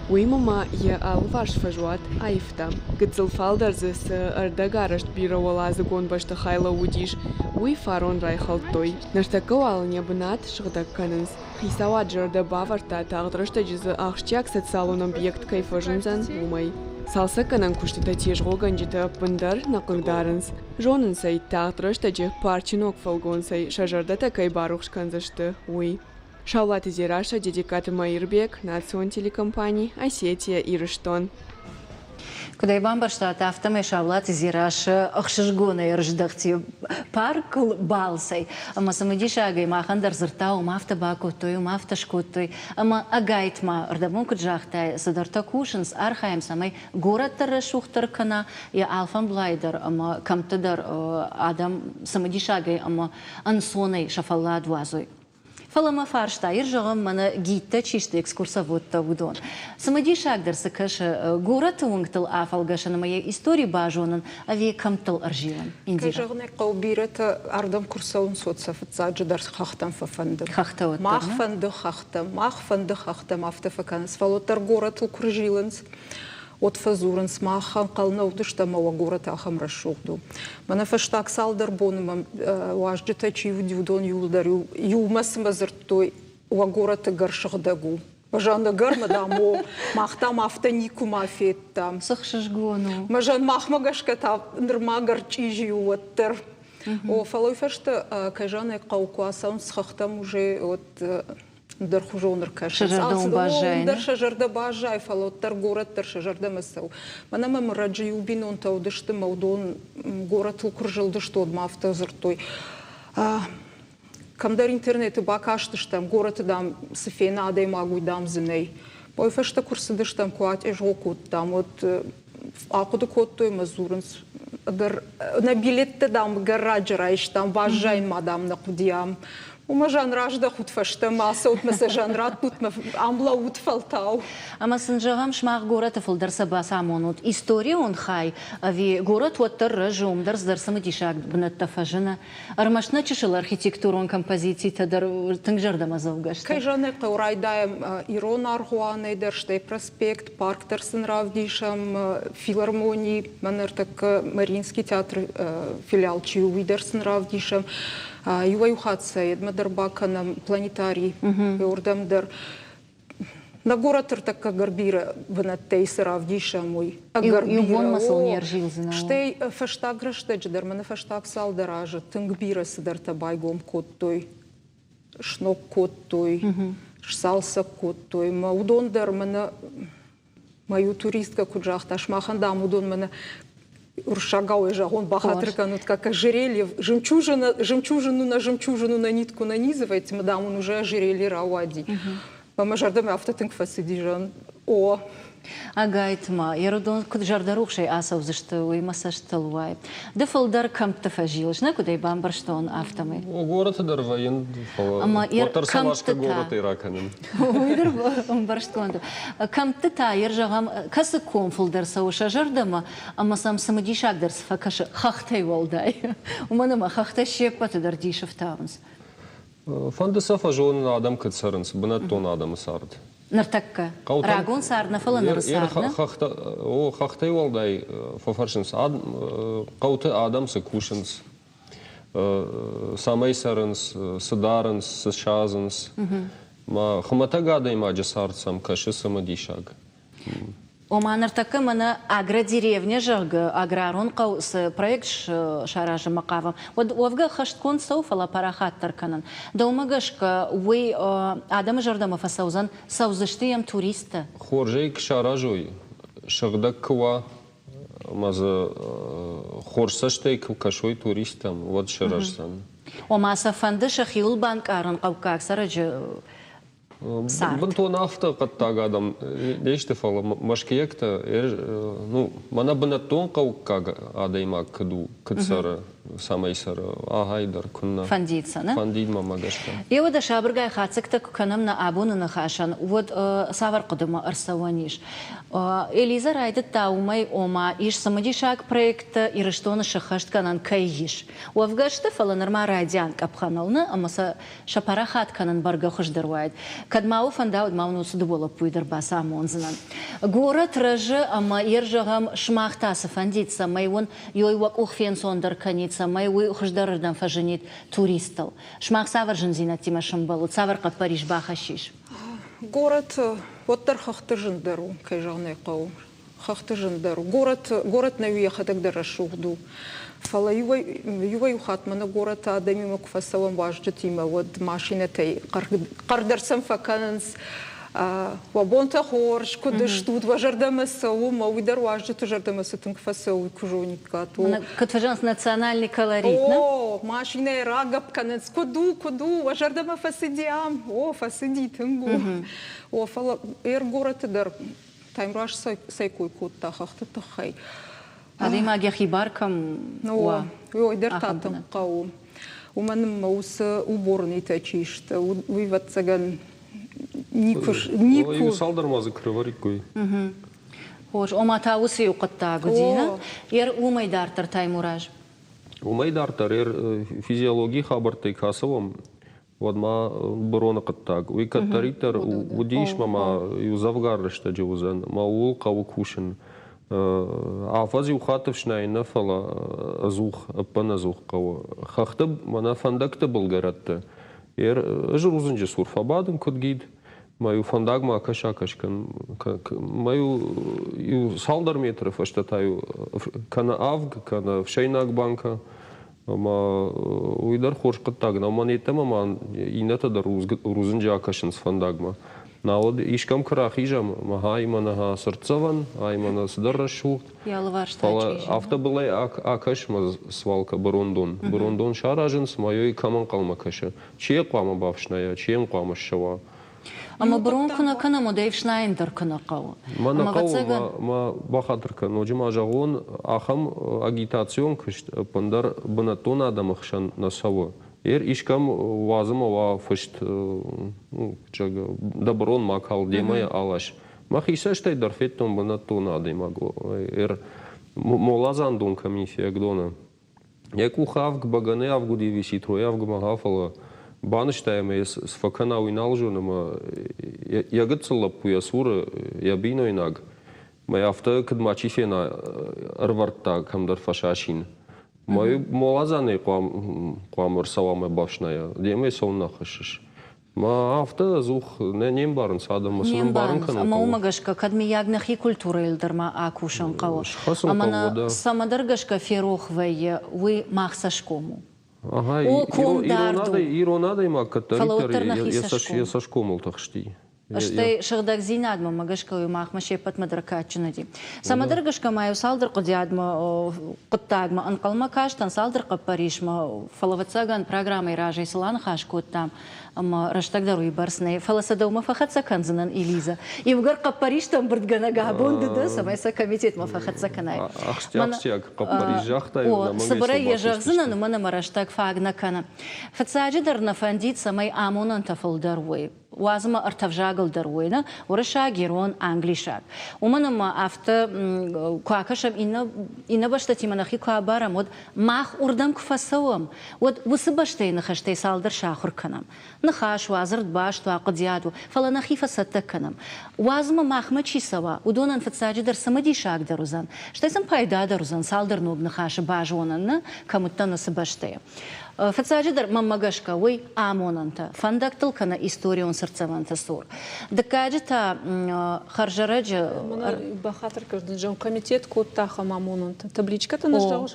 Уыимӕ ма йӕ алыварс фӕзуат аивта. Гыццыл фалдӕр дзы цы ӕрдӕгарӕзт бирӕуӕладзыгон бӕстыхай лӕууыдис, уый фарон райхӕлдтой. Ныртӕккӕ уал ын йӕ бынат сыгъдӕг кӕнынц. Хицауад зӕрдӕ бавӕрдта, тагъд рӕстӕджы дзы ахсджиаг социалон объект кӕй фӕзындзӕн, уымӕй. Цалцӕггӕнӕн куыстытӕ тезгъогӕнджытӕ ӕппындӕр нӕ хъыгдарынц. Зонынц ӕй, тагъд рӕстӕджы парчы ног фӕлгонцӕй сӕ зӕрдӕтӕ кӕй барухс кӕндзысты, уый. Саулаты Дзерассӕ, Дедегкаты Мӕирбег, национ телекомпани «Осетия-Ирыстон». Куыд ӕй бамбӕрстат, афтӕмӕй Саулаты Дзерассӕ ӕхсызгонӕй ӕрыздӕхти паркыл балцӕй. Ӕмӕ цымыдисагӕй махӕн дӕр дзырдта, уым афтӕ бакодтой, уым афтӕ скодтой. Ӕмӕ ӕгайтма, ӕрдӕбон куыд загътай, цыдӕртӕ кусынц, архайӕм, цӕмӕй горӕт дӕр рӕсугъддӕр кӕна, йӕ алфӕмблай дӕр ӕмӕ кӕмтты дӕр адӕм цымыдисагӕй ӕмӕ ӕнцонӕй сӕ фӕллад уадзой. Фӕлӕ мӕ фарста, ир зӕгъӕм, мӕнӕ гидтӕ чи сты, экскурсоводтӕ, уыдон. Цымыдисагдӕр цы кӕсы, горӕты уынгтыл афӕлгӕсын ӕмӕ йӕ истори базонын ӕви кӕмттыл ӕрзилын? Кӕй зӕгъын ӕй хъӕуы, бирӕтӕ ардӕм куы рцӕуынц, уӕд сӕ фыццаджыдӕр хӕхтӕм фӕфӕнды. Хӕхтӕ уӕддӕр, Мах фӕнды хӕхтӕм, мах фӕнды хӕхтӕм, афтӕ фӕкӕнынц. Фӕлӕ уӕддӕр горӕтыл куы рзилынц, уӕд фӕдзурынц, мах ӕнхъӕл нӕ уыдыстӕм, ӕмӕ уӕ горӕт ахӕм рӕсугъд у. Мӕнӕ фӕстаг цалдӕр боны мӕм уазджытӕ чи уыди, уыдон иууылдӕр иумӕ цымӕ дзырдтой, уӕ горӕты гӕр сыгъдӕг у. Мӕ ӕгӕр мӕ дам, о, мах дам афтӕ никуы ма федтам. Цы хсызгон у. Мӕ зӕн махмӕ гӕсгӕ та нырма гӕр чъизи у уӕддӕр. О, фӕлӕ уый фӕстӕ, кӕй зӕгъын ӕй хъӕуы, куы ацӕуынц хӕхтӕм уже, уӕд ӕндӕрхуызон ӕркӕсынц. Сӕ зӕрдӕ уым баззайы. Дӕр сӕ зӕрдӕ баззайы, фӕлӕ уӕддӕр горӕт дӕр сӕ зӕрдӕмӕ цӕуы. Мӕнӕ мӕм ӕрӕджы иу бинонтӕ уыдысты мӕ уыдон горӕтыл куы рзылдысты, уӕд ма афтӕ дзырдтой. Кӕмдӕр интернеты бакастыстӕм, горӕты, дам, цы фена адӕймаг, уый, дам, дзы нӕй. Уый фӕстӕ куы рцыдыстӕм, куы атезгъо кодтам, уӕд ахъуыды кодтой мӕ дзурынц, ӕгӕр нӕ билеттӕ, дам, гӕрраджы райстам, баззайын ма, дам, нӕ хъуыди ам. Уымӕ зӕн раздӕхут фӕстӕмӕ, ацӕут мӕ сӕ зӕн раттут мӕ, ам лӕуут фӕлтау. Ӕмӕ сын зӕгъӕм, сымах горӕты фылдӕр сӕ бацамонут историон хай ӕви горӕт уӕддӕр рӕзы, уым дӕр цыдӕр цымыдисаг бынӕттӕ фӕзыны? Ӕрмӕст нӕ чысыл архитектурон композицитӕ дӕр тынг зӕрдӕмӕдзӕугӕ сты. Кӕй зӕгъын ӕй хъӕуы, райдайӕм ирон аргъуанӕй дӕр, стӕй проспект, парк дӕр сын равдисӕм, филармони, мӕнӕ ӕртӕккӕ Мариинский театры филиал чи у, уый дӕр сын равдисӕм. Иуӕй-иу хатт сӕ йедмӕ дӕр бакӕнӕм планетарий, уырдӕм дӕр. Нӕ горӕты ӕртӕккӕ ӕгӕр бирӕ бынӕттӕй цы равдисӕм, уый. Ӕгӕр бирӕ. Иу бонмӕ сыл не рзилдзынӕ. Стӕй фӕстаг рӕстӕджы дӕр, мӕнӕ фӕстаг цалдӕр азы тынг бирӕ цыдӕртӕ байгом кодтой, сног кодтой, сцалцӕг кодтой. Мӕ уыдон дӕр мӕнӕ мӕ иу туристкӕ куыд загъта, сымахӕн, дам, уыдон мӕнӕ уырыссагау ӕй зӕгъон, бахатыр кӕнут, как ожерелье, жемчужина, жемчужину на жемчужину на нитку нанизываете, дам, он уже ожерелье рауади. Мӕ зӕрдӕмӕ афтӕ тынг фӕцыди, зӕгъын, о. Ӕгайтма, Ерыдон куыд зӕрдӕрухсӕй ацӕудзысты, уый мӕ цӕстыл уайы. Ды фылдӕр кӕмтты фӕзилыс, нӕ куыд ӕй бамбӕрстон, афтӕмӕй. О, горӕты дӕр вӕййын, фӕлӕ уӕддӕр сӕ ласгӕ горӕтӕй ракӕнын. Уый дӕр ӕмбӕрстгонд у. Кӕмтты та, ер зӕгъӕм, кӕцы ком фылдӕр цӕуы сӕ зӕрдӕмӕ ӕмӕ сӕм цымыдисагдӕр цы фӕкӕсы хӕхтӕй уӕлдай? Уымӕн ӕмӕ хӕхтӕ се ппӕты дӕр дисы фтауынц. Фӕнды сӕ фӕзонын, адӕм куыд цӕрынц, бынӕттон адӕмы цард. Ныртӕккӕ. Рагон цард нӕ, фӕлӕ ныры цард, нӕ? О, хӕхтӕй уӕлдай фӕфӕрсынц, хъӕуты адӕм цы кусынц, цӕмӕй цӕрынц, цы дарынц, цы садзынц. Хуымӕтӕг адӕймаджы цард сӕм кӕсы цымыдисаг. Ома ныртӕккӕ мӕнӕ агродеревня, зӕгъгӕ, аграрон хъӕу цы проект саразынмӕ хъавӕм, уӕд уӕвгӕ ӕххӕстгонд цӕуы, фӕлӕ парахатдӕр кӕнын. Дӕумӕ гӕсгӕ, уый адӕмы зӕрдӕмӕ фӕцӕудзӕн, цӕудзысты йӕм туристтӕ? Хорз ӕй куы саразой, сыгъдӕг куы уа, ӕмӕ дзы хорз цӕстӕй куы кӕсой туристтӕм, уӕд сырӕздзӕн. Ома сӕ фӕнды сӕхиуыл банкъарын хъӕуккаг цӕрӕджы цард. Бынтон афтӕ хъӕддаг адӕм не сты, фӕлӕ мӕскуыйӕгтӕ, ну, мӕнӕ бынӕттон хъӕуккаг адӕймаг куыд у, куыд цӕры, цӕмӕй цӕры, ахӕй дӕр куыннӕ. Фӕндид сӕ, нӕ? Фӕндид мӕмӕ гӕсгӕ. Еуӕдӕ сабыргай хатдзӕгтӕ куы кӕнӕм нӕ абоны ныхасӕн, уӕд цавӕр хъуыдымӕ ӕрцӕуӕн ис? Элизӕ райдыдта уымӕй, ома ис цымыдисаг проекттӕ Ирыстоны сӕххӕстгӕнӕн кӕй ис. Уӕвгӕ сты, фӕлӕ нырма райдиан къӕпхӕныл нӕ, ӕмӕ сӕ сӕ парахат кӕнын бӕргӕ хуыздӕр уаид. Кӕд ма уӕ фӕнда, уӕд ма уын уыцы дыууӕ лӕппуйы дӕр бацамондзынӕн. Горӕт рӕзы ӕмӕ йе рзӕгъӕм, сымах та цы фӕндид, цӕмӕй уын ёй уӕ къух фенцондӕр кӕнид, цӕмӕй уый хуыздӕрырдӕм фӕзынид туристтыл. Сымах цавӕр зындзинӕдтимӕ сӕмбӕлут, цавӕр хъӕппӕрис бахӕссис? Горӕт уӕддӕр хӕхты зындӕр у, кӕй зӕгъын ӕй хъӕуы. Хӕхты зындӕр у. Горӕт, горӕт нӕ йӕхӕдӕг дӕр рӕсугъд у. Фӕлӕ иуӕй-иу хатт мӕнӕ горӕты адӕмимӕ куы фӕцӕуӕм уазджытимӕ, уӕд машинӕтӕй хъӕрдӕр сӕм фӕкӕнынц. Уӕ бонтӕ хорз, куыд стут, уӕ зӕрдӕмӕ цӕуы, мӕ уый дӕр уазджыты зӕрдӕмӕ цы тынг фӕцӕуы, уый куы зониккат. Куыд фӕзӕгъынц, национальный колорит, нӕ? О, машинӕйы рагӕпп кӕнынц, куыд у, куыд у, уӕ зӕрдӕмӕ фӕцыди ам? О, фӕцыди, тынг у. О, фӕлӕ эр горӕты дӕр Таймураз цӕй кой кодта хӕхты тыххӕй. Адӕймаг йӕхи бар кӕм уа. Ой, дӕр та тынг хъӕуы. Уымӕн ӕмӕ уыцы уборныйтӕ чи сты, уый ӕвӕццӕгӕн никуы... Никуы. Цалдӕр ма дзы куы рӕвӕриккой. Хорз, ома та уыцы иу хъуыддаг уыди, нӕ? Уымӕй дарддӕр Таймураз. Уымӕй дарддӕр физиологийы хабӕрттӕй куы ацӕуӕм, уӕд ма быроны хъуыддаг. Уый кӕддӕриддӕр уыдис мӕ ма иу дзӕвгар рӕстӕджы уыдзӕн, мӕ ууыл хъӕуы кусын. Афӕдз иу хатт ӕфснайын нӕ, фӕлӕ ӕдзух, ӕппынӕдзух хъӕуы. Хӕхты, мӕнӕ фӕндӕгты былгӕрӕтты ӕз рудзынджы цур фӕбадын куыд гид, мӕ-иу фӕндагмӕ акӕс-акӕс кӕн, мӕ-иу иу цалдӕр метры фӕстӕ та-иу кӕнӕ авг, кӕнӕ ӕфсӕйнаг банкӕ Ӕмӕ уый дӕр хорз хъуыддаг нӕу. Мӕн йеддӕмӕ ма иннӕтӕ дӕр рудзынджы акӕсынц фӕндагмӕ. Науӕд искӕм куы рахизӕм, ӕмӕ ай мӕнӕ цыртдзӕвӕн, ай мӕнӕ цыдӕр рӕсугъд. Фӕлӕ афтӕ былӕй акӕс мӕ свалкӕ бырондон. Бырондон саразынц, ӕмӕ йой кӕм ӕнхъӕлмӕ кӕсы. Чи йӕ хъуамӕ бафснайа, чи йӕм хъуамӕ ссӕуа? Ӕмӕ бырон куы нӕ кӕнӕм, уӕд ӕй ӕфснайын дӕр куы нӕ хъӕуы. Мӕ нӕ хъӕуы, мӕ бахатыр кӕн, ноджы ма зӕгъон, ахӕм агитацион куыст ӕппындӕр бынӕттон адӕмы хсӕн нӕ цӕуы. Ер искӕм уадзы мӕ уа фыст, дӕ бырон ма кал, демӕ йӕ алас. Мӕхи цӕстӕй дӕр федтон бынӕттон адӕймаг, ер моладзандон кӕм и Фиагдоны. Йӕ къухы авг бӕгӕны авг уыди виситройы авгмӕ, фӕлӕ банызта ӕмӕ йӕ цы фӕкӕна, уый нал зоны ӕмӕ йӕ гыццыл лӕппу йӕ цуры, йӕ бинойнаг, мӕ афтӕ куыд мачи фена, ӕрывӕрдта кӕмдӕр фӕсасин. Мӕ моладзанӕй хъуамӕ ӕрцӕуа мӕ бафснайа, демӕ цӕуылнӕ хӕссыс? Мӕ афтӕ ӕдзух нӕ не мбарынц адӕммӕ, цы Не ӕмбарын мбарынц, кӕнын ӕмӕ хъӕуы. уымӕ гӕсгӕ, кӕд мыййаг нӕхи культурӕйыл дӕр ма акусын хъӕуы. Схӕцын Ӕмӕ хъӕуы, нӕ уӕдӕ. цӕмӕдӕр гӕсгӕ ферох вӕййы, уый мах цӕсгом у. Ага, О, ком дард у, ирон адӕймаг фӕлӕ кӕддӕриддӕр уӕддӕр нӕхи йӕ цӕсгом. цӕсгомыл тыхсти. Стӕй сыгъдӕгдзинадмӕ мӕ гӕсгӕ уый махмӕ се ппӕтмӕ дӕр кадджын уыди. Цӕмӕдӕр гӕсгӕ ма иу цалдӕр хъуыдиадмӕ хъуыддагмӕ ӕнхъӕлмӕ кастӕн, цалдӕр хъӕппӕрисмӕ, фӕлӕ, ӕвӕццӕгӕн, программӕйы разӕй цы аныхас кодтам, Ӕмӕ рӕстӕг дӕр уыйбӕрц нӕй, фӕлӕ сӕ дӕумӕ фӕхӕццӕ кӕндзынӕн, Элиза. Иугӕр хъӕппӕристӕ ӕмбырдгӕнӕг абон ды дӕ, цӕмӕй сӕ комитетмӕ фӕхӕццӕ кӕнай. Ахсджиаг хъӕппӕрис загътай, О, цыбырӕй йӕ зӕгъдзынӕн, уымӕн ӕмӕ рӕстӕг фаг нӕ кӕны. Фыццаджыдӕр нӕ фӕндид, цӕмӕй амонӕнтӕ фылдӕр уой. Уадз ӕмӕ ӕртӕ взагыл дӕр уой, нӕ? Уырыссаг, ирон, англисаг. Уымӕн ӕмӕ афтӕ куы акӕсӕм иннӕ, иннӕ бӕстӕтимӕ нӕхи куы абарӕм, уӕд мах уырдӕм куы фӕцӕуӕм, уӕд уыцы бӕстӕйы ныхӕстӕй цалдӕр сахуыр кӕнӕм. Ныхас уа, дзырдбаст уа, хъуыдиад у, фӕлӕ нӕхи фӕцӕттӕ кӕнӕм. Уадз ӕмӕ махмӕ чи цӕуа, уыдонӕн фыццаджыдӕр цымыдисагдӕр уыдзӕн, стӕй сын пайдадӕр уыдзӕн цалдӕр ног ныхасы базонын, нӕ, кӕм уыдтӕн уыцы бӕстӕйы. Фыццаджыдӕр, мӕнмӕ гӕсгӕ, уый амонӕнтӕ, фӕндӕгтыл кӕнӕ историон цыртдзӕвӕнты цур. Дыккаджы та хӕрзӕрӕджы... Бахатыр кӕн, комитет кодта ахӕм амонӕнтӕ. Табличкӕтӕ нӕ зӕгъыс?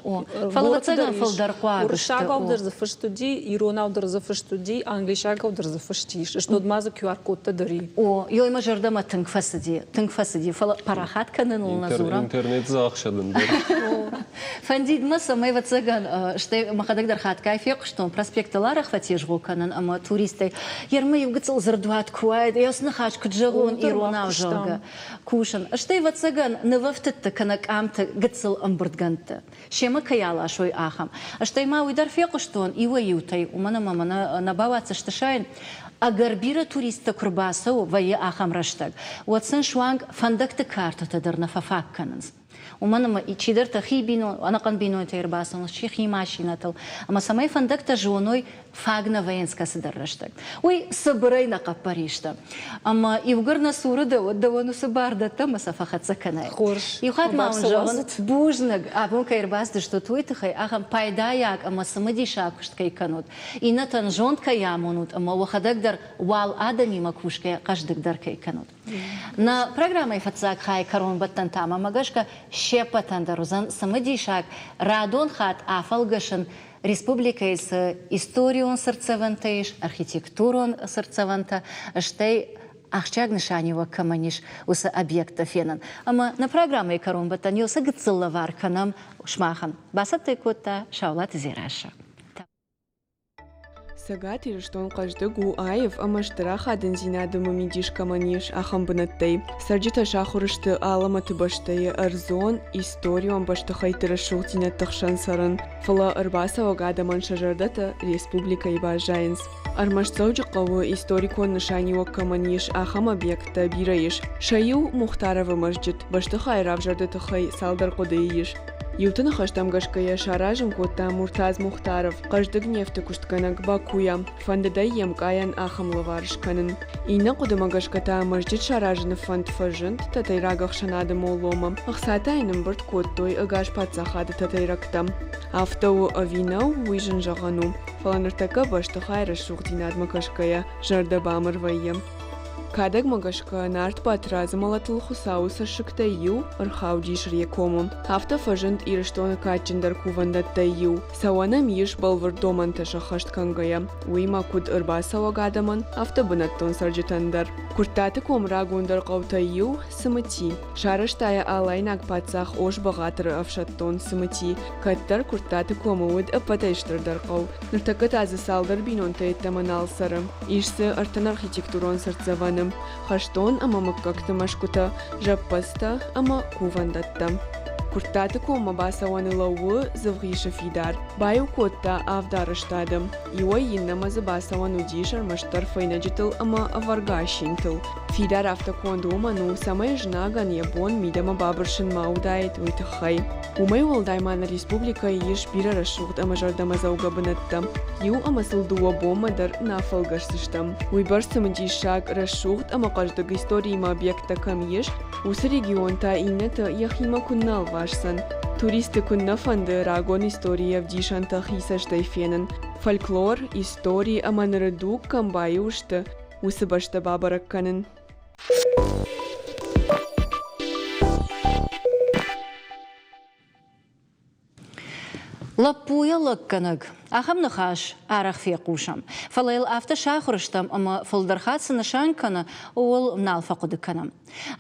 Фӕлӕ ӕвӕццӕгӕн фылдӕр хъуаг сты. Уырыссагау дӕр дзы фыст уыди, иронау дӕр дзы фыст уыди, англисагау дӕр дзы фыст ис. Стод ма дзы QR-кодтӕ дӕр и. О, ёй мӕ зӕрдӕмӕ тынг фӕцыди, тынг фӕцыди, фӕлӕ парахат кӕныныл нӕ дзурӕм. Интернет дзы ӕхсӕдын дӕр. Фӕндид мӕ, цӕмӕй, ӕвӕццӕгӕн, стӕй мӕхӕдӕг дӕр хатгай фехъуыстон, проспектыл арӕх фӕтезгъо кӕнын ӕмӕ туристтӕй ермӕ иу гыццыл дзырдуат куы уаид, йӕ ныхас куыд зӕгъон иронау, зӕгъгӕ, кусын. Стӕй, ӕвӕццӕгӕн, нывӕфтыдты кӕнӕ къамты гыццыл ӕмбырдгӕндты семӕ кӕй аласой, ахӕм. Стӕй ма уый дӕр фехъуыстон иуӕй-иутӕй, уымӕн ӕмӕ мӕ нӕ бауадздзысты сайын, ӕгӕр бирӕ туристтӕ куы рбацӕуы, вӕййы ахӕм рӕстӕг, уӕд сын суанг фӕндӕгты картӕтӕ дӕр нӕ фӕфаг кӕнынц. Уымӕн ӕмӕ чидӕртӕ хи бинон, ӕнӕхъӕн бинонтӕй ӕрбацӕуынц, чи хи машинӕтыл, ӕмӕ цӕмӕй фӕндӕгтӕ зоной, фаг нӕ вӕййынц кӕцыдӕр рӕстӕг. Уый цыбырӕй нӕ хъӕппӕристӕ. Ӕмӕ иугӕр нӕ цуры дӕ, уӕд дӕуӕн уыцы бар дӕттӕ ӕмӕ сӕ фӕхӕццӕ кӕнай. Хорз. Иу хатт ма уын зӕгъын, бузныг, абон кӕй ӕрбацыдыстут, уый тыххӕй ахӕм пайдайаг ӕмӕ цымыдисаг куыст кӕй кӕнут, иннӕтӕн зонд кӕй амонут ӕмӕ уӕхӕдӕг дӕр уал адӕмимӕ кусгӕйӕ хъӕздыгдӕр кӕй кӕнут. Нӕ программӕйы фыццаг хайы кӕронбӕттӕн та мӕмӕ гӕсгӕ се ппӕтӕн дӕр уыдзӕн цымыдисаг радон хатт афӕлгӕсын республикӕйы цы историон цыртдзӕвӕнтӕ ис, архитектурон цыртдзӕвӕнтӕ, стӕй ахсджиаг нысаниуӕг кӕмӕн ис, уыцы объекттӕ фенын. Ӕмӕ нӕ программӕйы кӕронбӕттӕн еу гыццыл лӕвар кӕнӕм сымахӕн. Бацӕттӕ кодта Саулаты Дзерассӕ. Цӕгат Ирыстон хъӕздыг у аив ӕмӕ стыр ахадындзинады ӕмӕ мидис кӕмӕн ис, ахӕм бынӕттӕй. Цӕрджытӕ сахуыр сты алӕмӕты бӕстӕйы ӕрдзон, историон бӕстыхӕйтты рӕсугъддзинӕдты хсӕн цӕрын, фӕлӕ ӕрбацӕуӕг адӕмӕн сӕ зӕрдӕтӕ республикӕйы баззайынц. Ӕрмӕст Дзӕуджыхъӕуы историкон нысаниуӕг кӕмӕн ис, ахӕм объекттӕ бирӕ ис. Сӕ иу Мухтаровы мӕзджыт бӕстыхайы равзӕрды тыххӕй цалдӕр хъуыдыйы ис. Иуты ныхӕстӕм гӕсгӕ йӕ саразын кодта Муртаз Мухтаров, хъӕздыг нефты куыстгӕнӕг Бакуйӕ, фӕндыд ӕй йе мкъайӕн ахӕм лӕвар скӕнын. Иннӕ хъуыдымӕ гӕсгӕ та мӕзджыт саразыны фӕнд фӕзынд тӕтӕйраг ӕхсӕнады молломӕ. Ӕхцатӕ йын ӕмбырд кодтой ӕгас паддзахады тӕтӕйрӕгтӕ. Афтӕ у ӕви нӕу, уый зын зӕгъӕн у, фӕлӕ ныртӕккӕ бӕстыхайы рӕсугъддзинадмӕ кӕсгӕйӕ зӕрдӕ бамыр вӕййы. Кадӕгмӕ гӕсгӕ Нарт Батрадзы мӕлӕтыл Хуыцауы цӕссыгтӕй иу ӕрхаудис Рекомы. Афтӕ фӕзынд Ирыстоны кадджындӕр кувӕндӕттӕй иу. Цӕуӕн ӕм ис бӕлвырд домӕнтӕ сӕххӕст кӕнгӕйӕ, уыимӕ куыд ӕрбацӕуӕг адӕмӕн, афтӕ бынӕттон цӕрджытӕн дӕр. Куырттаты комы рагондӕр хъӕутӕй иу, Цымыти. Сарӕзта йӕ алайнаг паддзах Ос-Бӕгъатыры ӕфсӕддон Цымыти. Кӕддӕр Куырттаты комы уыд ӕппӕтӕй стырдӕр хъӕу. Ныртӕккӕ та дзы цалдӕр бинонтӕ йеддӕмӕ нал цӕры. Ис дзы ӕртын архитектурон цыртдзӕвӕны, хӕстон ӕмӕ мыггӕгты мӕсгуытӕ, зӕппӕдзтӕ ӕмӕ кувӕндӕттӕ. Куырттаты коммӕ бацӕуӕны лӕууы Дзывгъисы фидар. Баиу кодта авд арӕзтады. Иуӕй иннӕмӕ дзы бацӕуӕн уыдис ӕрмӕстдӕр фӕйнӕджытыл ӕмӕ ӕвӕргӕ асинтыл. Фидар афтӕ конд уымӕн у, цӕмӕй знагӕн йӕ бон мидӕмӕ бабырсын ма уыдаид, уый тыххӕй. Уымӕй уӕлдай ма нӕ республикӕйы ис бирӕ рӕсугъд ӕмӕ зӕрдӕмӕдзӕугӕ бынӕттӕ. Иу ӕмӕ сыл дыууӕ бонмӕ дӕр нӕ афӕлгӕсдзыстӕм. Уыйбӕрц цымыдисаг, рӕсугъд ӕмӕ хъӕздыг историимӕ объекттӕ кӕм ис, уыцы регион та иннӕты йӕхимӕ куыннӕ ӕлвасдзӕн. Туристты куыннӕ фӕнды рагон историйы ӕвдисӕнтӕ хи цӕстӕй фенын. Фольклор, истори ӕмӕ ныры дуг кӕм баиу сты, уыцы бӕстӕ бабӕрӕг кӕнын. Лӕппуйӕ лӕггӕнӕг ахӕм ныхас арӕх фехъусӕм, фӕлӕ йыл афтӕ сахуыр стӕм ӕмӕ фылдӕр хатт цы нысан кӕны, ууыл нал фӕхъуыды кӕнӕм.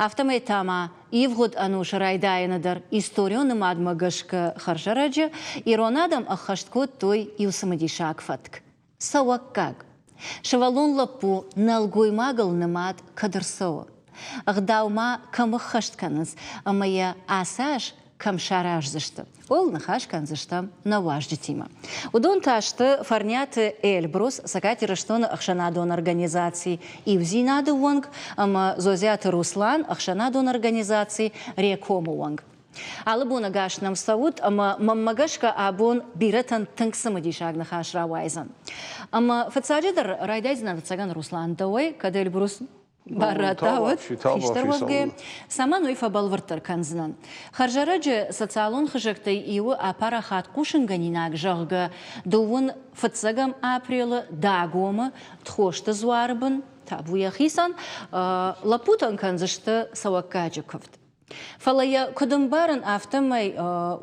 Афтӕмӕй та ма ивгъуыд ӕнусы райдайӕны дӕр историон нымадмӕ гӕсгӕ хӕрзӕрӕджы ирон адӕм ӕххӕст кодтой иу цымыдисаг фӕтк – цӕуӕггаг. Сывӕллон лӕппу нӕлгоймагыл нымад кӕд ӕрцӕуы? Ӕгъдау ма кӕм ӕххӕст кӕнынц ӕмӕ йӕ ацы аз кӕм сараздзысты, ууыл ныхас кӕндзыстӕм нӕ уазджытимӕ. Уыдон та сты Фӕрниаты Эльбрус, Цӕгат Ирыстоны ӕхсӕнадон организаци Иудзинад-ы уӕнг ӕмӕ Зозиаты Руслан, ӕхсӕнадон организаци Реком-ы уӕнг. Алы бон ӕгас нӕм цӕут ӕмӕ мӕнмӕ гӕсгӕ абон бирӕтӕн тынг цымыдисаг ныхас рауайдзӕн. Ӕмӕ фыццаджыдӕр райдайдзынӕн ӕвӕццӕгӕн Руслан дӕуӕй, кӕд Эльбрус бар радта, уӕд хистӕр уӕвгӕ, цӕмӕн уый фӕбӕлвырддӕр кӕндзынӕн. Хӕрзӕрӕджы социалон хызӕгтӕй иуы апарахат хъусынгӕнинаг, зӕгъгӕ, дыууын фыццӕгӕм апрелы Дагомы Тхосты дзуары бын, табу йӕхицӕн, лӕппутӕн кӕндзысты цӕуӕггаджы куывд. Фӕлӕ йӕ куыд ӕмбарын, афтӕмӕй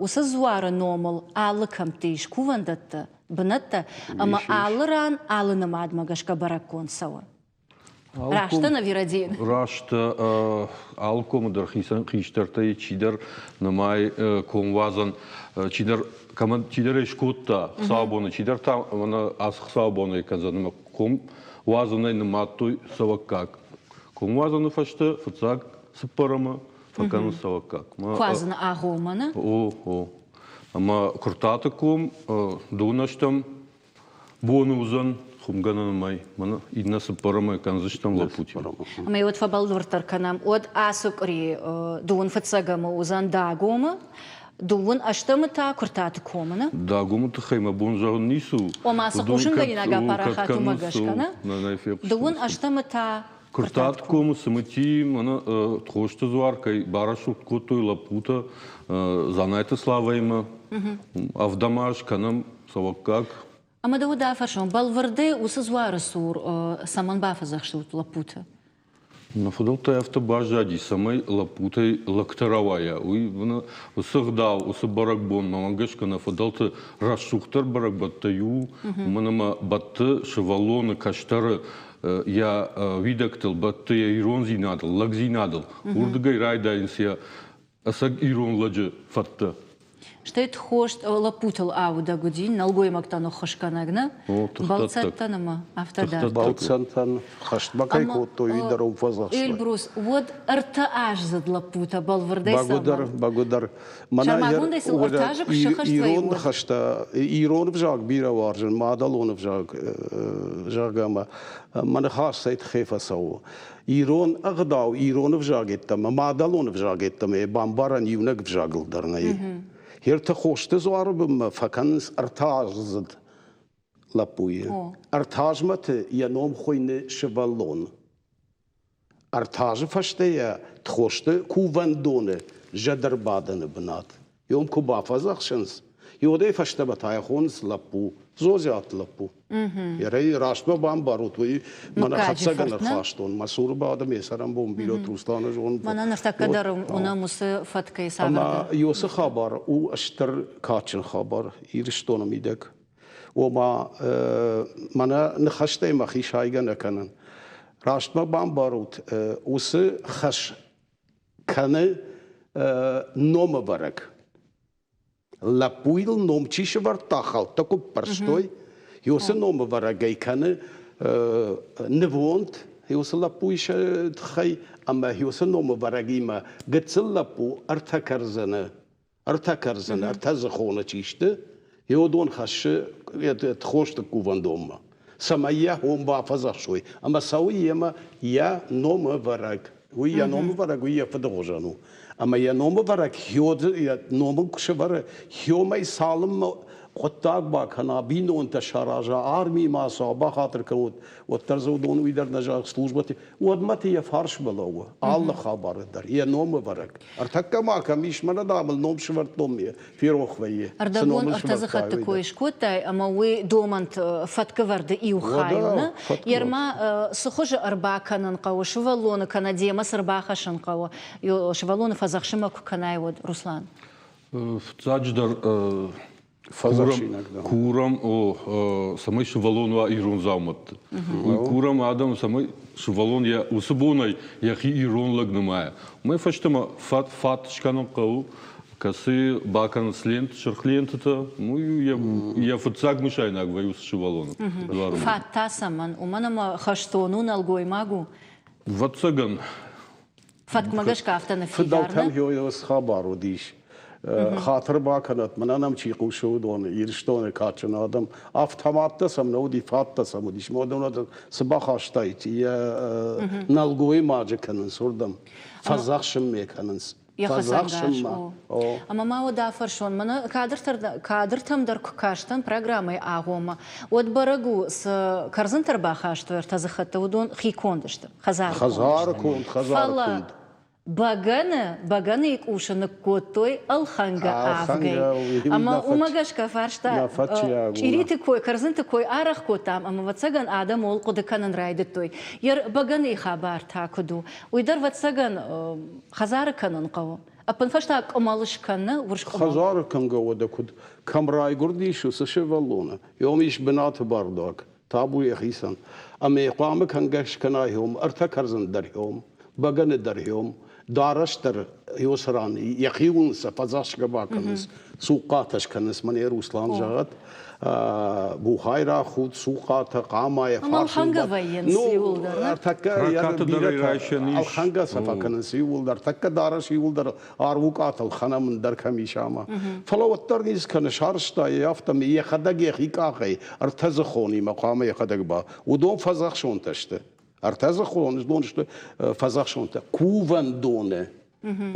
уыцы дзуары номыл алы кӕмтты ис кувӕндӕттӕ, бынӕттӕ ӕмӕ алы ран алы нымадмӕ гӕсгӕ бӕрӕггонд цӕуы. Раст дӕн ӕви рӕдийын? Раст алы комы дӕр хицӕн хистӕртӕй чидӕр нымай комуадзӕн, чидӕр кӕмӕн чидӕр ӕй скодта хуыцаубоны, чидӕр та мӕнӕ ацы хуыцаубонӕй кӕндзӕн ӕмӕ ком уадзынӕй нымадтой цӕуӕггаг. Комуадзӕны фӕстӕ фыццаг цыппӕрӕмы фӕкӕнынц цӕуӕггаг. Куадзыны агъоммӕ, нӕ? О, о. Ӕмӕ Куырттаты ком дыууынӕстӕм боны уыдзӕн хуымгӕнӕны мӕй. Мӕнӕ иннӕ цыппӕрӕмӕй кӕндзыстӕм лӕппутимӕ. Ӕмӕ уӕд фӕбӕлвырддӕр кӕнӕм, уӕд ацы къуыри дыууын фыццӕгӕмы уыдзӕн Дагомы, дыууын ӕстӕмы та Куырттаты комы, нӕ? Дагомы тыххӕй мӕ бон зӕгъын ницы у. Ома цы хъусынгӕнинаг апарахат, уымӕ гӕсгӕ, нӕ? Дыууын ӕстӕмы та Куырттаты комы Цымытийы мӕнӕ Тхосты дзуар кӕй барӕсугъд кодтой лӕппутӕ Дзанайты Славӕимӕ. Ӕвдӕм аз кӕнӕм цӕуӕггаг. Ӕмӕ дӕ уӕд афӕрсон, бӕлвырдӕй уыцы дзуары цур цӕмӕн бафӕдзӕхстут лӕппуты? Нӕ фыдӕлтӕй афтӕ баззади, цӕмӕй лӕппутӕй лӕгтӕ рауайа. Уый уыцы ӕгъдау, уыцы бӕрӕгбон, мӕнмӕ гӕсгӕ, нӕ фыдӕлты рӕсугъддӕр бӕрӕгбӕттӕй у, уымӕн ӕмӕ бӕтты сывӕллоны кӕстӕры йӕ уидӕгтыл бӕтты йӕ ирондзинадыл, лӕгдзинадыл. Уырдыгӕй райдайынц йӕ ӕцӕг ирон лӕджы фӕдтӕ. Стӕй тхост лӕппутыл аудӕг уыди, нӕлгоймӕгтӕн ӕххуысгӕнӕг, нӕ? Бӕлццӕттӕн ӕмӕ афтӕ дӕр. Бӕлццӕнтӕн хӕстмӕ кӕй кодтой, уый дӕр уым фӕдзӕхстой. Эльбрус, уӕд ӕртӕаздзыд лӕппутӕ бӕлвырдӕй Бӕгуыдӕр, бӕгуыдӕр. Сӕрмагондӕй сыл ӕртӕ азы куы сӕххӕст вӕййы, Ирон ныхӕстӕ, ирон ӕвзаг бирӕ уарзын, мадӕлон ӕвзаг, зӕгъгӕ, мӕ мӕ ныхас цӕй тыххӕй фӕцӕуы. Ирон ӕгъдау ирон ӕвзаг йеддӕмӕ, мадӕлон ӕвзаг йеддӕмӕ йӕ бамбарӕн иунӕг ӕвзагыл дӕр нӕй. Ӕртӕ дзуары бынмӕ фӕкӕнынц ӕртӕаздзыд лӕппуйы. Ӕртазмӕты йӕ ном хуыйны сывӕллон. Ӕртазы фӕстӕ йӕ Тхосты кувӕндоны зӕдӕрбадӕны бынат. Йом куы бафӕдзӕхсынц, уӕдӕй фӕстӕмӕ та йӕ хонынц лӕппу, Зозиаты лӕппу. Ерӕй рӕстмӕ бамбарут, уый мӕнӕ хӕцӕгӕн ӕрхастон. Мӕ цуры бады ме цӕрӕнбон бирӕ Русланы зон. Мӕнӕ ныртӕккӕ дӕр уынӕм уыцы фӕткӕй цавӕрдӕр. Ӕмӕ уыцы хабар у стыр кадджын хабар Ирыстоны мидӕг. Ома, мӕнӕ ныхӕстӕй мӕхи сайгӕ нӕ кӕнын. Рӕстмӕ бамбарут, уыцы хӕс кӕны номӕвӕрӕг. Лӕппуйыл ном чи сӕвӕрдта, хӕлттӕ куы ппӕрстой, уыцы номӕвӕрӕгӕй кӕны нывонд уыцы лӕппуйы тыххӕй ӕмӕ уыцы номӕвӕрӕгимӕ гыццыл лӕппу ӕртӕ кӕрдзыны ӕртӕ кӕрдзыны, ӕртӕ дзыхоны чи сты, уыдон хӕссы Тхосты кувӕндонмӕ, цӕмӕй йӕ уым бафӕдзӕхсой. Ӕмӕ цӕуы йемӕ йӕ номӕвӕрӕг. Уый йӕ номӕвӕрӕг, уый йӕ фыды хуызӕн у. Ӕмӕ йӕ номӕвӕрӕг йӕ номыл куы сӕвӕры, Хиомӕй цалынмӕ хъуыддаг бакӕна, бинонтӕ сараза, армийы ма ацӕуа, бахатыр кӕнут, уӕддӕр дзы уыдон уый дӕр нӕ зӕгъы службӕты, уӕдмӕ ты йӕ фарсмӕ лӕууы алы хабары дӕр, йӕ номӕвӕрӕг. Ӕртӕккӕ ма кӕм ис, мӕнӕ дам ыл ном сӕвӕрдтон, ферох вӕййы. Ӕрдӕбон ӕртӕдзыхӕдты кой скодтай, ӕмӕ уый домӕнт фӕткӕвӕрды иу хай у, нӕ? Ерма цы хуызы ӕрбакӕнын хъӕуы сывӕллоны кӕнӕ демӕ цы ӕрбахӕссын хъӕуы, сывӕллоны фӕдзӕхсынмӕ куы кӕнай, уӕд, Руслан? Фыццаджыдӕр курӕм, о, цӕмӕй сывӕллон уа ирон дзаумӕтты. Уый курӕм адӕм, цӕмӕй сывӕллон йӕ уыцы бонӕй йӕхи ирон лӕг нымайа. Уымӕй фӕстӕмӕ фат, фат скӕнын хъӕуы. Кӕцы бакӕнынц лент, сырх лентытӕ, ну йӕ фыццаг мысайнаг вӕййы уыцы сывӕллоны. Фат та цӕмӕн? Уымӕн ӕмӕ хӕстон у, нӕлгоймаг у. Ӕвӕццӕгӕн. Фӕткмӕ гӕсгӕ афтӕ ныффидар. Фыдӕлтӕм цы хабар уыдис. Хатыр бакӕнӕт, мӕнӕн ӕм чи хъусы, уыдон, Ирыстоны кадджын адӕм. Автоматтӕ сӕм нӕ уыди, фаттӕ сӕм уыдис. Уыдон цы бахастаид, йӕ нӕлгоймаджы кӕнынц уырдӕм, фӕдзӕхсынмӕ кӕнынц. Йӕ хӕцӕнгарз у. Ӕмӕ ма уӕд афӕрсон, мӕнӕ кадртӕм дӕр куы кастӕн программӕйы агъоммӕ, уӕд бӕрӕг у, цы кӕрдзынтӕ ӕрбахастой ӕртӕдзыхӕттӕ, уыдон хиконд сты, хӕдзары конд. Хӕдзары конд. Бӕгӕны, бӕгӕныйы къусы ныккодтой ӕлхӕнгӕ авгӕй. Ӕмӕ уымӕ гӕсгӕ фарста чъириты кой, кӕрдзынты кой арӕх кодтам, ӕмӕ, ӕвӕццӕгӕн, адӕм ууыл хъуыды кӕнын райдыдтой. Йӕ бӕгӕныйы хабар та куыд у? Уый дӕр, ӕвӕццӕгӕн, хӕдзары кӕнын хъӕуы. Ӕппынфӕстаг къуымӕл скӕны, урс къуымӕл. Хӕдзары кӕнгӕ уӕдӕ куыд? Кӕм райгуырдис, уыцы сывӕллоны? Йом ис бынаты бардуаг, табу йӕхицӕн. Ӕмӕ йӕ хъуамӕ кӕнгӕ скӕна йом, ӕртӕ кӕрдзын дӕр йом, бӕгӕны дӕр йом, дарӕс дӕр йоцы ран йӕхиуыл сӕ фӕдзӕхсгӕ бакӕнынц, цухъхъатӕ скӕнынц, мӕнӕ Руслан зӕгъӕд, бухайраг худ, цухъхъатӕ, хъамайӕ, Ӕлхӕнгӕ вӕййынц иууылдӕр. Ӕртӕккӕ ӕлхӕнгӕ сӕ фӕкӕнынц иууылдӕр. Тӕккӕ дарӕс иууылдӕр арвукъатӕ ӕлхӕнӕм ӕндӕр кӕм ис ӕмӕ. Фӕлӕ уӕддӕр низ кӕны, сарӕзта йӕ афтӕмӕй йӕхӕдӕг йӕхи къахӕй ӕртӕдзыхонимӕ хъуамӕ йӕхӕдӕг ба. Уыдон фӕдзӕхсонтӕ сты. Ӕртӕдзыхон уыдон сты фӕдзӕхсонтӕ. Кувӕндоны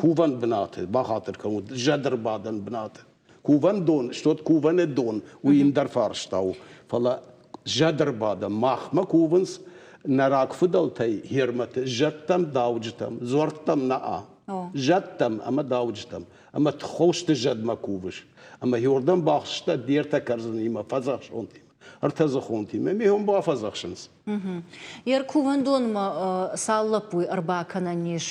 кувӕн бынаты, бахатыр кӕнут, зӕдырбадӕн бынаты. Кувӕндон, стот кувӕны дон, уый ӕндӕр фарста у. Фӕлӕ зӕдырбадӕн махмӕ кувынц нӕ рагфыдӕлтӕй Хермӕты зӕдтӕм, дауджытӕм, дзуӕрттӕм нӕ зӕдтӕм ӕмӕ дауджытӕм. Ӕмӕ Тхосты зӕдмӕ кувыс. Ӕмӕ иордӕм бахста де ртӕ кӕрдзынимӕ, фӕдзӕхсонтимӕ. Ӕртӕдзыхонтимӕ михон бафӕдзӕхсынц. Йе ркувӕндонмӕ цал лӕппуйы ӕрбакӕнӕн ис?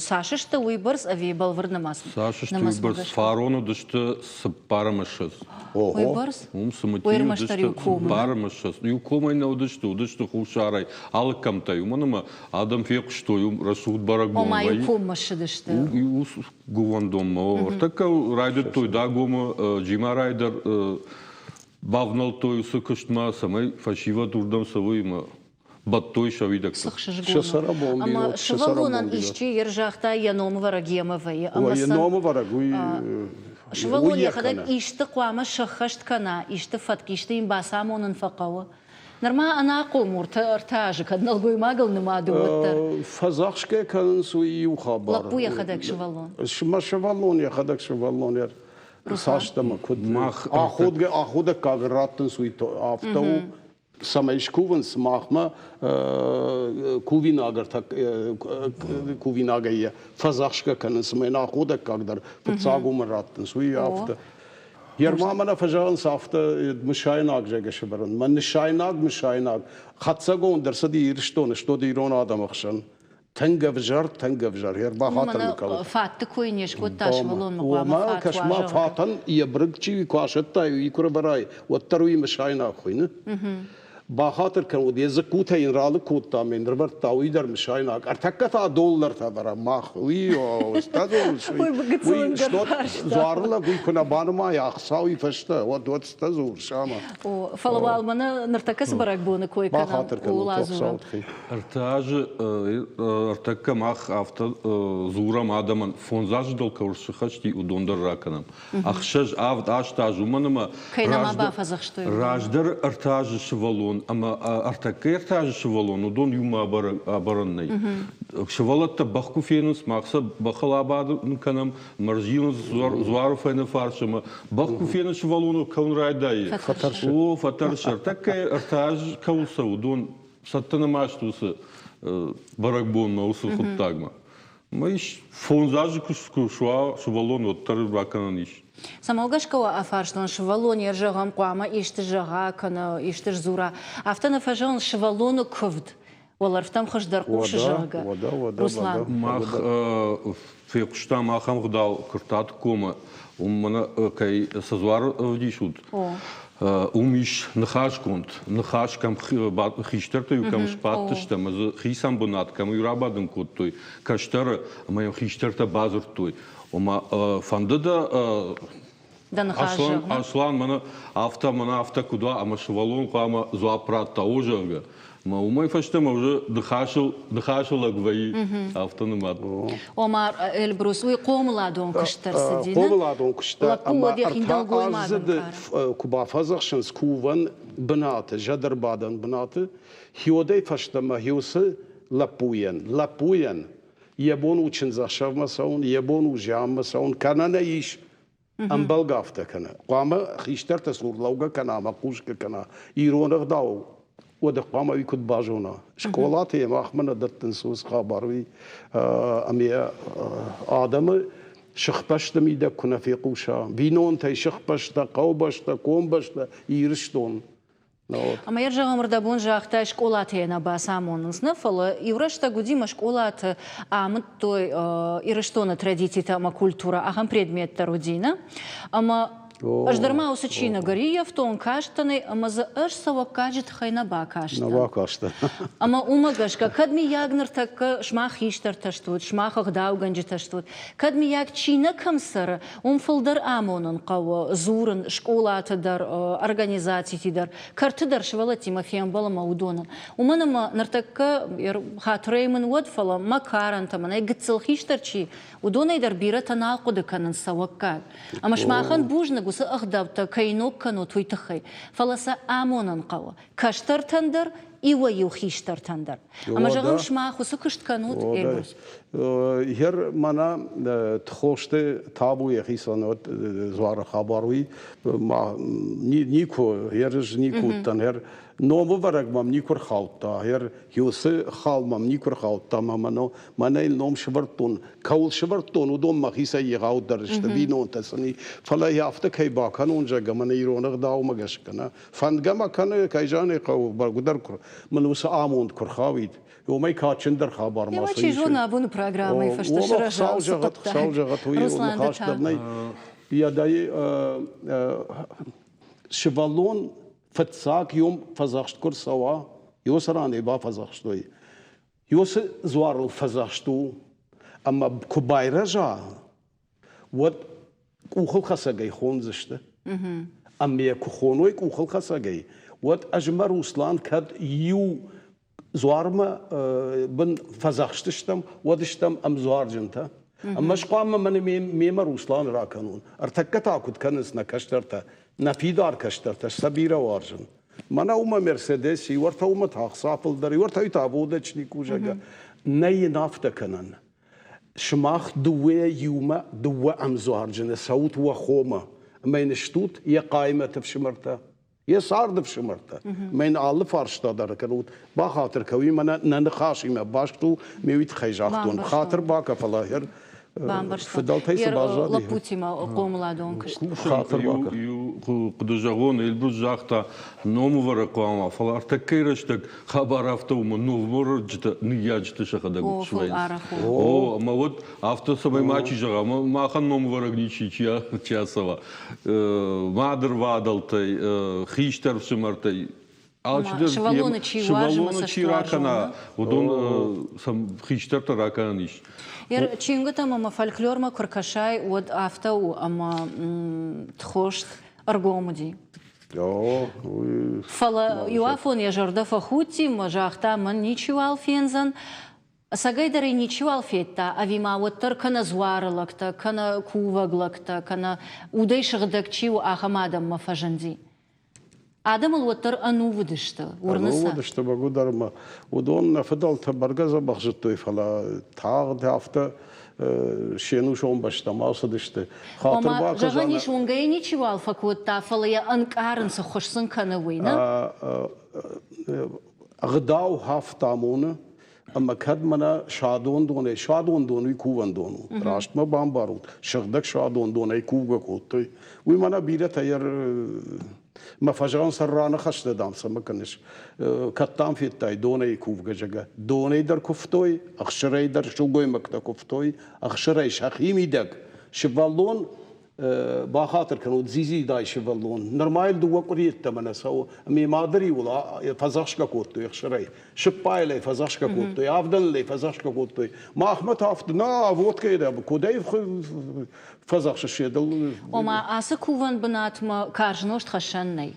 Цас сты уыйбӕрц ӕви бӕлвырд нымӕц? Цас сты уыйбӕрц? Фарон уыдысты 24. Уыйбӕрц? Уым Цымытийы уыдысты 24. Иу комӕй нӕ уыдысты, уыдысты хуссарӕй, алы кӕмттӕй. Уымӕн ӕмӕ адӕм фехъуыстой, уым рӕсугъд бӕрӕгбон Ома иу коммӕ ссыдысты? Иу кувӕндонмӕ. Ӕртӕккӕ райдыдтой Дагомы, Джимарайы дӕр бавнӕлдтой уыцы куыстмӕ, цӕмӕй фӕсивӕд уырдӕм цӕуой ӕмӕ бӕттой сӕ уидӕгтӕ. Ӕмӕ сывӕллонӕн исчи йе рзагъта йӕ номвӕрӕг йемӕ вӕййы. Ӕмӕ йӕ номвӕрӕг уый Сывӕллон йӕхӕдӕг исты хъуамӕ сӕххӕст кӕна, исты фӕтк, исты йын бацамонын фӕхъӕуы. Нырма ӕнахъом у ӕртӕ азы, кӕд нӕлгоймагыл нымад у, уӕддӕр. Фӕдзӕхсгӕ кӕнынц уый иу хабар. Лӕппу йӕхӕдӕг сывӕллон. Мӕ сывӕллон йӕхӕдӕг сывӕллон цастӕ мӕ куыд аходгӕ аходӕггаг раттынц, уый афтӕ у, цӕмӕй скувынц махмӕ кувинаг кувинагӕй йӕ фӕдзӕхсгӕ кӕнынц, ӕмӕ йын аходӕггаг дӕр фыццаг уымӕн раттынц, уый афтӕ. Ерма мӕнӕ фӕзӕгъынц афтӕ мысайнаг зӕгъгӕ сӕвӕрын. Мӕ нысайнаг мысайнаг хӕццӕгонд ӕрцыди Ирыстоны, стод ирон адӕмы хсӕн. Тынг ӕвзӕр, тынг ӕвзӕр. Ӕрбахатыр мын кӕнут. Фатты кой не скодта сывӕллонмӕ хъуамӕ фат кӕс-ма, фатӕн йӕ брыг чи куы асӕттай, уый куы рӕвӕрай, уӕддӕр уый мысайнаг хуыйны. Бахатыр кӕнут, йӕ дзыккутӕ йын ралыг кодта ӕмӕ йын ӕрӕвӕрдта уый дӕр мысайнаг. Ӕртӕккӕ та доллӕртӕ ӕвӕрӕм мах. Уый, уый, дзуары лӕг уый куы нӕ банымайа ӕхца уый фӕстӕ, уӕд уӕд цытӕ дзурыс ӕмӕ. Фӕлӕ уал мӕнӕ ныртӕккӕ цы бӕрӕгбоны кой кӕнӕм, ууыл адзурӕм. Ӕртӕ азы ӕртӕккӕ мах афтӕ дзурӕм адӕмӕн, фондз азы дыл кӕуыл сыхӕсти, уыдон дӕр ракӕнӕм. Ӕхсӕз, авд, аст аз, уымӕн ӕмӕ Кӕй нӕма бафӕдзӕхстой. Раздӕр ӕртӕ азы сывӕллон ӕмӕ ӕртӕккӕ ӕртӕ азы сывӕллон, уыдон иумӕ абарӕн нӕй. Сывӕллӕттӕ бӕх куы фенынц, мах сӕ бӕхыл абадын кӕнӕм, ӕмӕ ӕрзилынц дзуары фӕйнӕ фарс ӕмӕ бӕх куы фены сывӕллоны кӕуын райдайы. Фӕтӕрсы. О, фӕтӕрсы. Ӕртӕккӕ ӕртӕ азы кӕуыл цӕуы, уыдон цӕттӕ нӕма сты уыцы бӕрӕгбонмӕ, уыцы хъуыддагмӕ. Ӕмӕ ис фондз азы куы суа сывӕллон, уӕддӕр бакӕнӕн ис. Цӕмӕ гӕсгӕ уӕ афарстон, сывӕллон йӕ зӕгъӕм хъуамӕ исты зӕгъа кӕнӕ исты сдзура. Афтӕ нӕ фӕзӕгъынц сывӕллоны куывд уӕлӕрвтӕм хуыздӕр хъусы, зӕгъгӕ. Руслан. Мах фехъуыстам ахӕм гъдау Куырттаты комы, уым мӕнӕ кӕй цы дзуар ӕвдисут, уым ис ныхасгонд. Ныхас кӕм хистӕртӕ-иу кӕм сбадтысты ӕмӕ дзы хицӕн бынат кӕм-иу рабадын кодтой кӕстӕры, ӕмӕ йӕм хистӕртӕ бадзырдтой. Ома фӕнды дӕ Аслан, Аслан мӕнӕ афтӕ, мӕнӕ афтӕ куыд уа, ӕмӕ сывӕллон хъуамӕ дзуапп радта, о, зӕгъгӕ. Ӕмӕ уымӕй фӕстӕмӕ уже ныхасыл, ныхасы лӕг вӕййы, афтӕ нымад. Ома, Эльбрус, уый хъомыладон куыст дӕр цыди, Хъомыладон куыст дӕр ӕмӕ ӕртӕ аздзыды куы бафӕдзӕхсынц кувӕн бынаты, зӕдӕрбадӕн бынаты, хиодӕй фӕстӕмӕ хиусы лӕппуйӕн, лӕппуйӕн йӕ бон у чындзӕхсӕвмӕ цӕуын, йӕ бон у зианмӕ цӕуын, кӕнӕ нӕ ис ӕмбӕлгӕ афтӕ кӕны. Хъуамӕ хистӕртӕ цур лӕугӕ кӕна ӕмӕ хъусгӕ кӕна. Ирон ӕгъдау уӕдӕ хъуамӕ уый куыд базона. Скъолаты йӕ махмӕ нӕ дӕттынц уыцы хабар, уый ӕмӕ адӕмы сыхбӕсты мидӕг куы нӕ фехъуса, бинонтӕй сыхбӕстӕ, хъӕубӕстӕ, комбӕстӕ, Ирыстон. Ӕмӕ йӕ зӕгъӕм, ӕрдӕбон загътай, скъолатӕ йӕ нӕ бацамонынц, нӕ, фӕлӕ иу рӕстӕг уыди, мӕ скъолаты амыдтой Ирыстоны традицитӕ ӕмӕ культурӕ, ахӕм предмет дӕр уыди, нӕ? Ӕмӕ ӕз дӕр ма уыцы чиныг ӕрыййӕфтон, кастӕн ӕй, ӕмӕ дзы ӕз цӕуӕггаджы тыххӕй нӕ бакастӕн. Нӕ бакастӕн. Ӕмӕ уымӕ гӕсгӕ, кӕд миййаг ныртӕккӕ сымах хистӕртӕ стут, сымах ӕгъдаугӕнджытӕ стут, кӕд миййаг чи нӕ кӕм цӕры, Уым фылдӕр амонын хъӕуы, дзурын скъолаты дӕр, организациты дӕр, кӕрты дӕр сывӕллӕттимӕ фембӕлын ӕмӕ уыдонӕн. Уымӕн ӕмӕ ныртӕккӕ хатырӕй мын уӕд, фӕлӕ мӕ карӕнтӕ, мӕнӕй гыццыл хистӕр чи, уыдонӕй дӕр бирӕтӕ нал хъуыды кӕнынц цӕуӕггаг. Ӕмӕ сымахӕн бузныг уыцы ӕгъдӕуттӕ кӕй ног кӕнут, уый тыххӕй. Фӕлӕ сӕ амонын хъӕуы кӕстӕртӕн дӕр, иуӕй-иу хистӕртӕн дӕр. Ӕмӕ зӕгъӕм, сымах уыцы куыст кӕнут, Эльбрус? Гер мӕнӕ Тхосты табу йӕхицӕн уӕд дзуары хабар уый ма никуы ерыз никуы уыдтӕн гер номы мӕм никуы рхаудта гер уыцы хал мӕм никуы рхаудта мӕ мӕнӕ йыл ном сывӕрдтон кӕуыл сывӕрдтон уыдон мӕхицӕй егъаудӕр сты бинонтӕ сын фӕлӕ йӕ афтӕ кӕй бакӕнон зӕгъгӕ мӕнӕ ирон ӕгъдаумӕ гӕсгӕ нӕ Фӕндгӕ мӕ кӕны, кӕй зӕгъын хъӕуы, бӕгуыдӕр мын уыцы амонд куы рхауид, уымӕй кадджындӕр хабар ма цы Чи зоны, абоны программӕйы фӕстӕ сырӕза уыцы хъуыддаг. Хуыцау зӕгъӕд, уый ныхас дӕр нӕй. Йӕдӕй сывӕллон фыццаг йом фӕдзӕхст куы рцӕуа, йоцы ранӕй бафӕдзӕхстой. Йоцы дзуарыл фӕдзӕхст у, ӕмӕ куы байрӕза, уӕд къухылхӕцӕгӕй хондзысты. Ӕмӕ йӕ куы хоной къухылхӕцӕгӕй, уӕд ӕз мӕ Руслан кӕд иу дзуармӕ бын фӕдзӕхстыстӕм, уӕд стӕм ӕмдзуарджынтӕ. Ӕмӕ хъуамӕ мӕнӕ мемӕ Руслан ракӕнон. Ӕртӕккӕ та куыд кӕнынц нӕ кӕстӕртӕ, нӕ фидар кӕстӕртӕ, сӕ бирӕ уарзын. Мӕнӕ уымӕ Мерседес, иуӕртӕ уымӕ та ӕхца фылдӕр, иуӕртӕ та водочник у, зӕгъгӕ. Нӕ йын афтӕ кӕнӕн. Сымах дыууӕйӕ иумӕ дыууӕ ӕмдзуарджыны цӕут уӕ хомӕ ӕмӕ йын стут йӕ хъаймӕты фсымӕртӕ, йӕ царды фсымӕртӕ. Ӕмӕ йын алы фарста дӕр кӕнут. Бахатыр кӕ, уый мӕнӕ нӕ ныхасимӕ баст у, ме уый тыххӕй загътон. Хатыр бакӕ, фӕлӕ фыдӕлтӕй цы баззади? Лӕппутимӕ хъомыладон куыст. Хатыр бакӕ. Иу хъуыды зӕгъон, Эльбрус загъта, номывӕрӕг хъуамӕ, фӕлӕ ӕртӕккӕйы рӕстӕг хабар афтӕ у, номвӕрджытӕ ныййарджыты сӕхӕдӕг свӕййынц. О, ӕмӕ уӕд афтӕ цӕмӕй мачи зӕгъа, махӕн номвӕрӕг ничи чи ацӕуа. Мадырвадӕлтӕй, хистӕр фсымӕртӕй алчидӕр сывӕллоны чи сывӕллоны чи ракӕна, уыдон сӕм хистӕртӕ ракӕнӕн ис. Чингуытӕм ӕмӕ фольклормӕ куы ркӕсай, уӕд афтӕ у, ӕмӕ Тхост ӕргом уыди. Фӕлӕ иуафон йӕ зӕрдӕ фӕхудти мӕ загъта, мӕн ничиуал фендзӕн. Ӕцӕгӕйдӕр ӕй ничиуал федта, ӕви ма уӕддӕр кӕнӕ дзуары лӕгтӕ, кӕнӕ кувӕг лӕгтӕ, кӕнӕ удӕй сыгъдӕг чи у, ахӕм адӕммӕ фӕзынди. Адӕм ыл уӕддӕр ӕнувыд сты, уырны сӕ. Ӕнувыд сты бӕгуыдӕр ӕмӕ уыдон нӕ фыдӕлтӕ бӕргӕ дзӕбӕх зыдтой, фӕлӕ тагъд афтӕ се нусон бӕстӕм ацыдысты. Ома, зӕгъӕн ис, уынгӕ йӕ ничиуал фӕкодта, фӕлӕ йӕ ӕнкъарын, цы хуыз сын кӕны, уый, нӕ? Ӕгъдау хафт амоны, ӕмӕ кӕд мӕнӕ суадон донӕй, суадон дон уый кувӕндон у, раст мӕ бамбарут, сыгъдӕг суадон донӕй кувгӕ кодтой. Уый мӕнӕ бирӕтӕ йӕ мӕ фӕзӕгъын сӕр раныхӕстӕ, дам, цӕмӕ кӕныс? Кӕд, дам, федтай донӕй кувгӕ, зӕгъгӕ. Донӕй дӕр куывтой, ӕхсырӕй дӕр сылгоймӕгтӕ куывтой, ӕхсырӕй сӕхи мидӕг. Сывӕллон. Бахатыр кӕнут, дзидзидай сывӕллон. Нырма йыл дыууӕ къуыри йеддӕмӕ нӕ цӕуы. Ӕмӕ йӕ мады риуыл фӕдзӕхсгӕ кодтой ӕхсырӕй. Сыппайыл ӕй фӕдзӕхсгӕ кодтой, авдӕныл ӕй фӕдзӕхсгӕ кодтой. Махмӕ та афтӕ, на, водкӕйы дӕ куыдӕй фӕдзӕхсыс йедыл? Ома, ацы кувӕн бынатмӕ карз нозт хӕссӕн нӕй?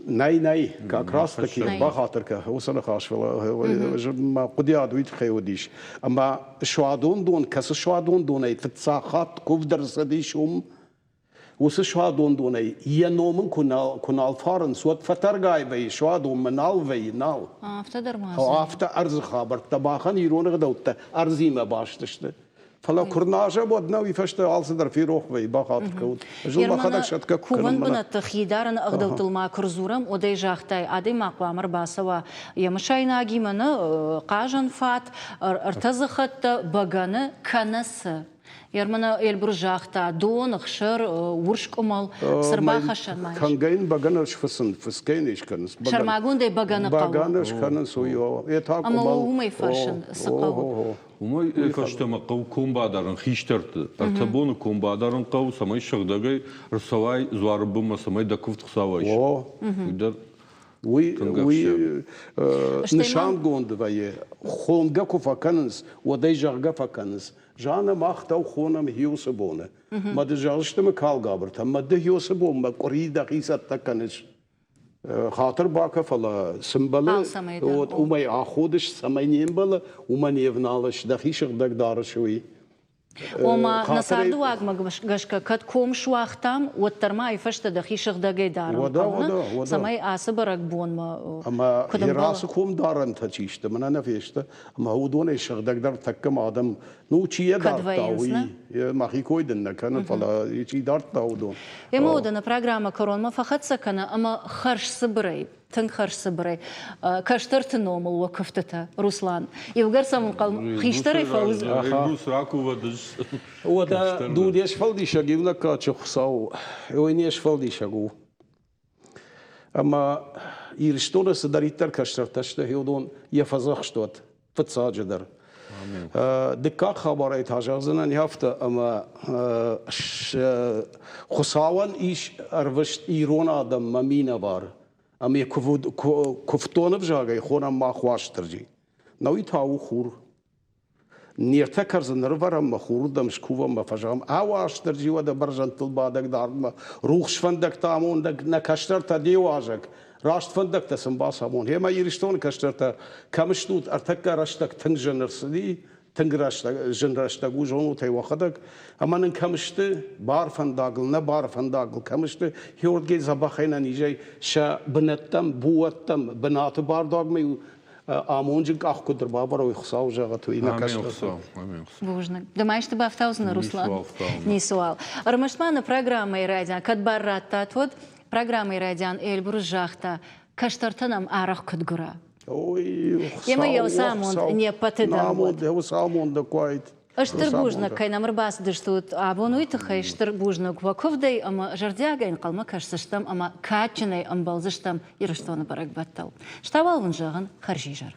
Нӕй, нӕй, как раз таки бахатыр кӕ, уыцы ныхас, фӕлӕ мӕ хъуыдыйад уый тыххӕй уыдис. Ӕмӕ суадон дон, кӕцы суадон донӕй фыццаг хатт куывд ӕрцыдис уым, уыцы суадон донӕй йӕ ном ын куы нал, куы нал фарынц, уӕд фӕтӕргай вӕййы, суадонмӕ нал вӕййы, нал. Афтӕ дӕр ма. Афтӕ ӕрдзы хабӕрттӕ махӕн ирон ӕгъдӕуттӕ ӕрдзимӕ баст сты. Фӕлӕ куы рназӕм, уӕд нӕ уый фӕстӕ алцыдӕр ферох вӕййы, бахатыр кӕнут. Ӕз ыл мӕхӕдӕг сӕтгӕ куы Кувӕн бынӕтты хи дарыны ӕгъдӕуттыл ма куы рдзурӕм, уӕд ӕй загътай, адӕймаг хъуамӕ ӕрбацӕуа йӕ мысайнагимӕ, нӕ хъазӕн фат, ӕртӕдзыхӕттӕ, бӕгӕны кӕнӕ цы. Ермана Эльбрус загъта, дон, ӕхсыр, урс къуымӕл, цы рбахӕссӕн ма ис? Кӕнгӕ йын бӕгӕны сфыцын, фыцгӕ йын скӕнынц. Сӕрмагондӕй бӕгӕны хъӕуы. Бӕгӕны скӕнынц, уый, йе та къуымӕл. Ӕмӕ уымӕй фӕрсын, цы хъӕуы? Уымӕй фӕстӕмӕ хъӕуы ком бадарын хистӕрты. Ӕртӕ боны ком бадарын хъӕуы, цӕмӕй сыгъдӕгӕй ӕрцӕуай дзуары бынмӕ, цӕмӕй дӕ куывд Хуыцауӕй иса. Уый дӕр уый, уый нысангонд вӕййы. Хонгӕ куы фӕкӕнынц, уӕд ӕй зӕгъгӕ фӕкӕнынц. Жанна, мах дӕу хонӕм Хиусы боны. Мӕ ды зӕгъыс Мыкалгабыртӕ, мӕ ды Хиусы бонмӕ къуыри дӕхи цӕттӕ кӕныс. Хатыр бакӕ, фӕлӕ цы мбӕлы, уымӕй аходыс, цӕмӕй не мбӕлы, уымӕ не вналыс, дӕхи сыгъдӕг дарыс, уый. Ома, нӕ цардыуагмӕ гӕсгӕ кӕд ком суагътам, уӕддӕр ма ай фӕстӕ дӕхи сыгъдӕгӕй дарын хъӕуы, цӕмӕй ацы бӕрӕгбонмӕ Ӕмӕ ацы комдарӕнтӕ чи сты, мӕнӕ нӕ фесты, ӕмӕ уыдонӕй сыгъдӕгдӕр тӕккӕ ма адӕм, ну, чи йӕ дардта, уый, мӕхи кой дын нӕ кӕнын, фӕлӕ чи дардта, уыдон. Ӕмӕ уӕдӕ нӕ программӕ кӕронмӕ фӕхӕццӕ кӕны ӕмӕ хӕрзцыбырӕй, тынг хӕрзцыбырӕй, кӕстӕрты номыл уӕ куывтытӕ, Руслан. Иугӕр сӕм ӕнхъӕлмӕ хистӕрӕй фӕуыдзӕн. Эльбрус ракувӕд Уӕдӕ дуне сфӕлдисӕг иунӕг кадджын Хуыцау, уый не сфӕлдисӕг у. Ӕмӕ Ирыстоны цыдӕриддӕр кӕстӕртӕ сты, уыдон йӕ фӕдзӕхст уӕд фыццаджыдӕр. Дыккаг хабарӕй та зӕгъдзынӕн афтӕ, ӕмӕ Хуыцауӕн ис ӕрвыст ирон адӕммӕ минӕвар, ӕмӕ куывддон ӕвзагӕй хонӕм мах Уастырджи. Науи та у хур. Не ртӕ кӕрдзыны ӕрывӕрӕм мӕ хурырдӕм скувӕм мӕ фӕзӕгъӕм, Ӕ Уастырджи, уӕдӕ бӕрзӕндтыл бадӕг дардмӕ, рухс фӕндӕгтӕ амондӕг нӕ кӕстӕртӕ де уазӕг, раст фӕндӕгтӕ сын бацамон. Гъемӕ Ирыстоны кӕстӕртӕ кӕм стут, ӕртӕккӕ рӕстӕг тынг зын ӕрцыди, тынг рӕстӕг, зын рӕстӕг у, зонут ӕй уӕхӕдӕг. Ӕмӕ нын кӕм сты, бар фӕндагыл, нӕ бар фӕндагыл кӕм сты, Георгий дзӕбӕхӕй нӕ низӕй сӕ бынӕттӕм, бууӕттӕм, бынаты бардуагмӕ-иу амонджын къах куыд ӕрбабарой, Хуыцау зӕгъӕт, уый нӕ кӕстӕртӕ. Бузныг. Ды ма исты бафтаудзынӕ, Руслан? Ницыуал. Ӕрмӕст ма нӕ программӕйы райдиан, кӕд бар радтат, уӕд программӕйы райдиан Эльбрус загъта, кӕстӕртӕ нӕм арӕх куыд гуыра. Ой, Емӕ йӕ уыцы амонд не ппӕты дӕр уӕд. Уыцы амонд куайд. Стыр бузныг, кӕй нӕм ӕрбацыдыстут абон, уый тыххӕй стыр бузныг уӕ куывдӕй ӕмӕ зӕрдиагӕй ӕнхъӕлмӕ кӕсдзыстӕм ӕмӕ кадджынӕй ӕмбӕлдзыстӕм Ирыстоны бӕрӕгбӕттыл. Стӕй уал уын зӕгъын хӕрзизӕр.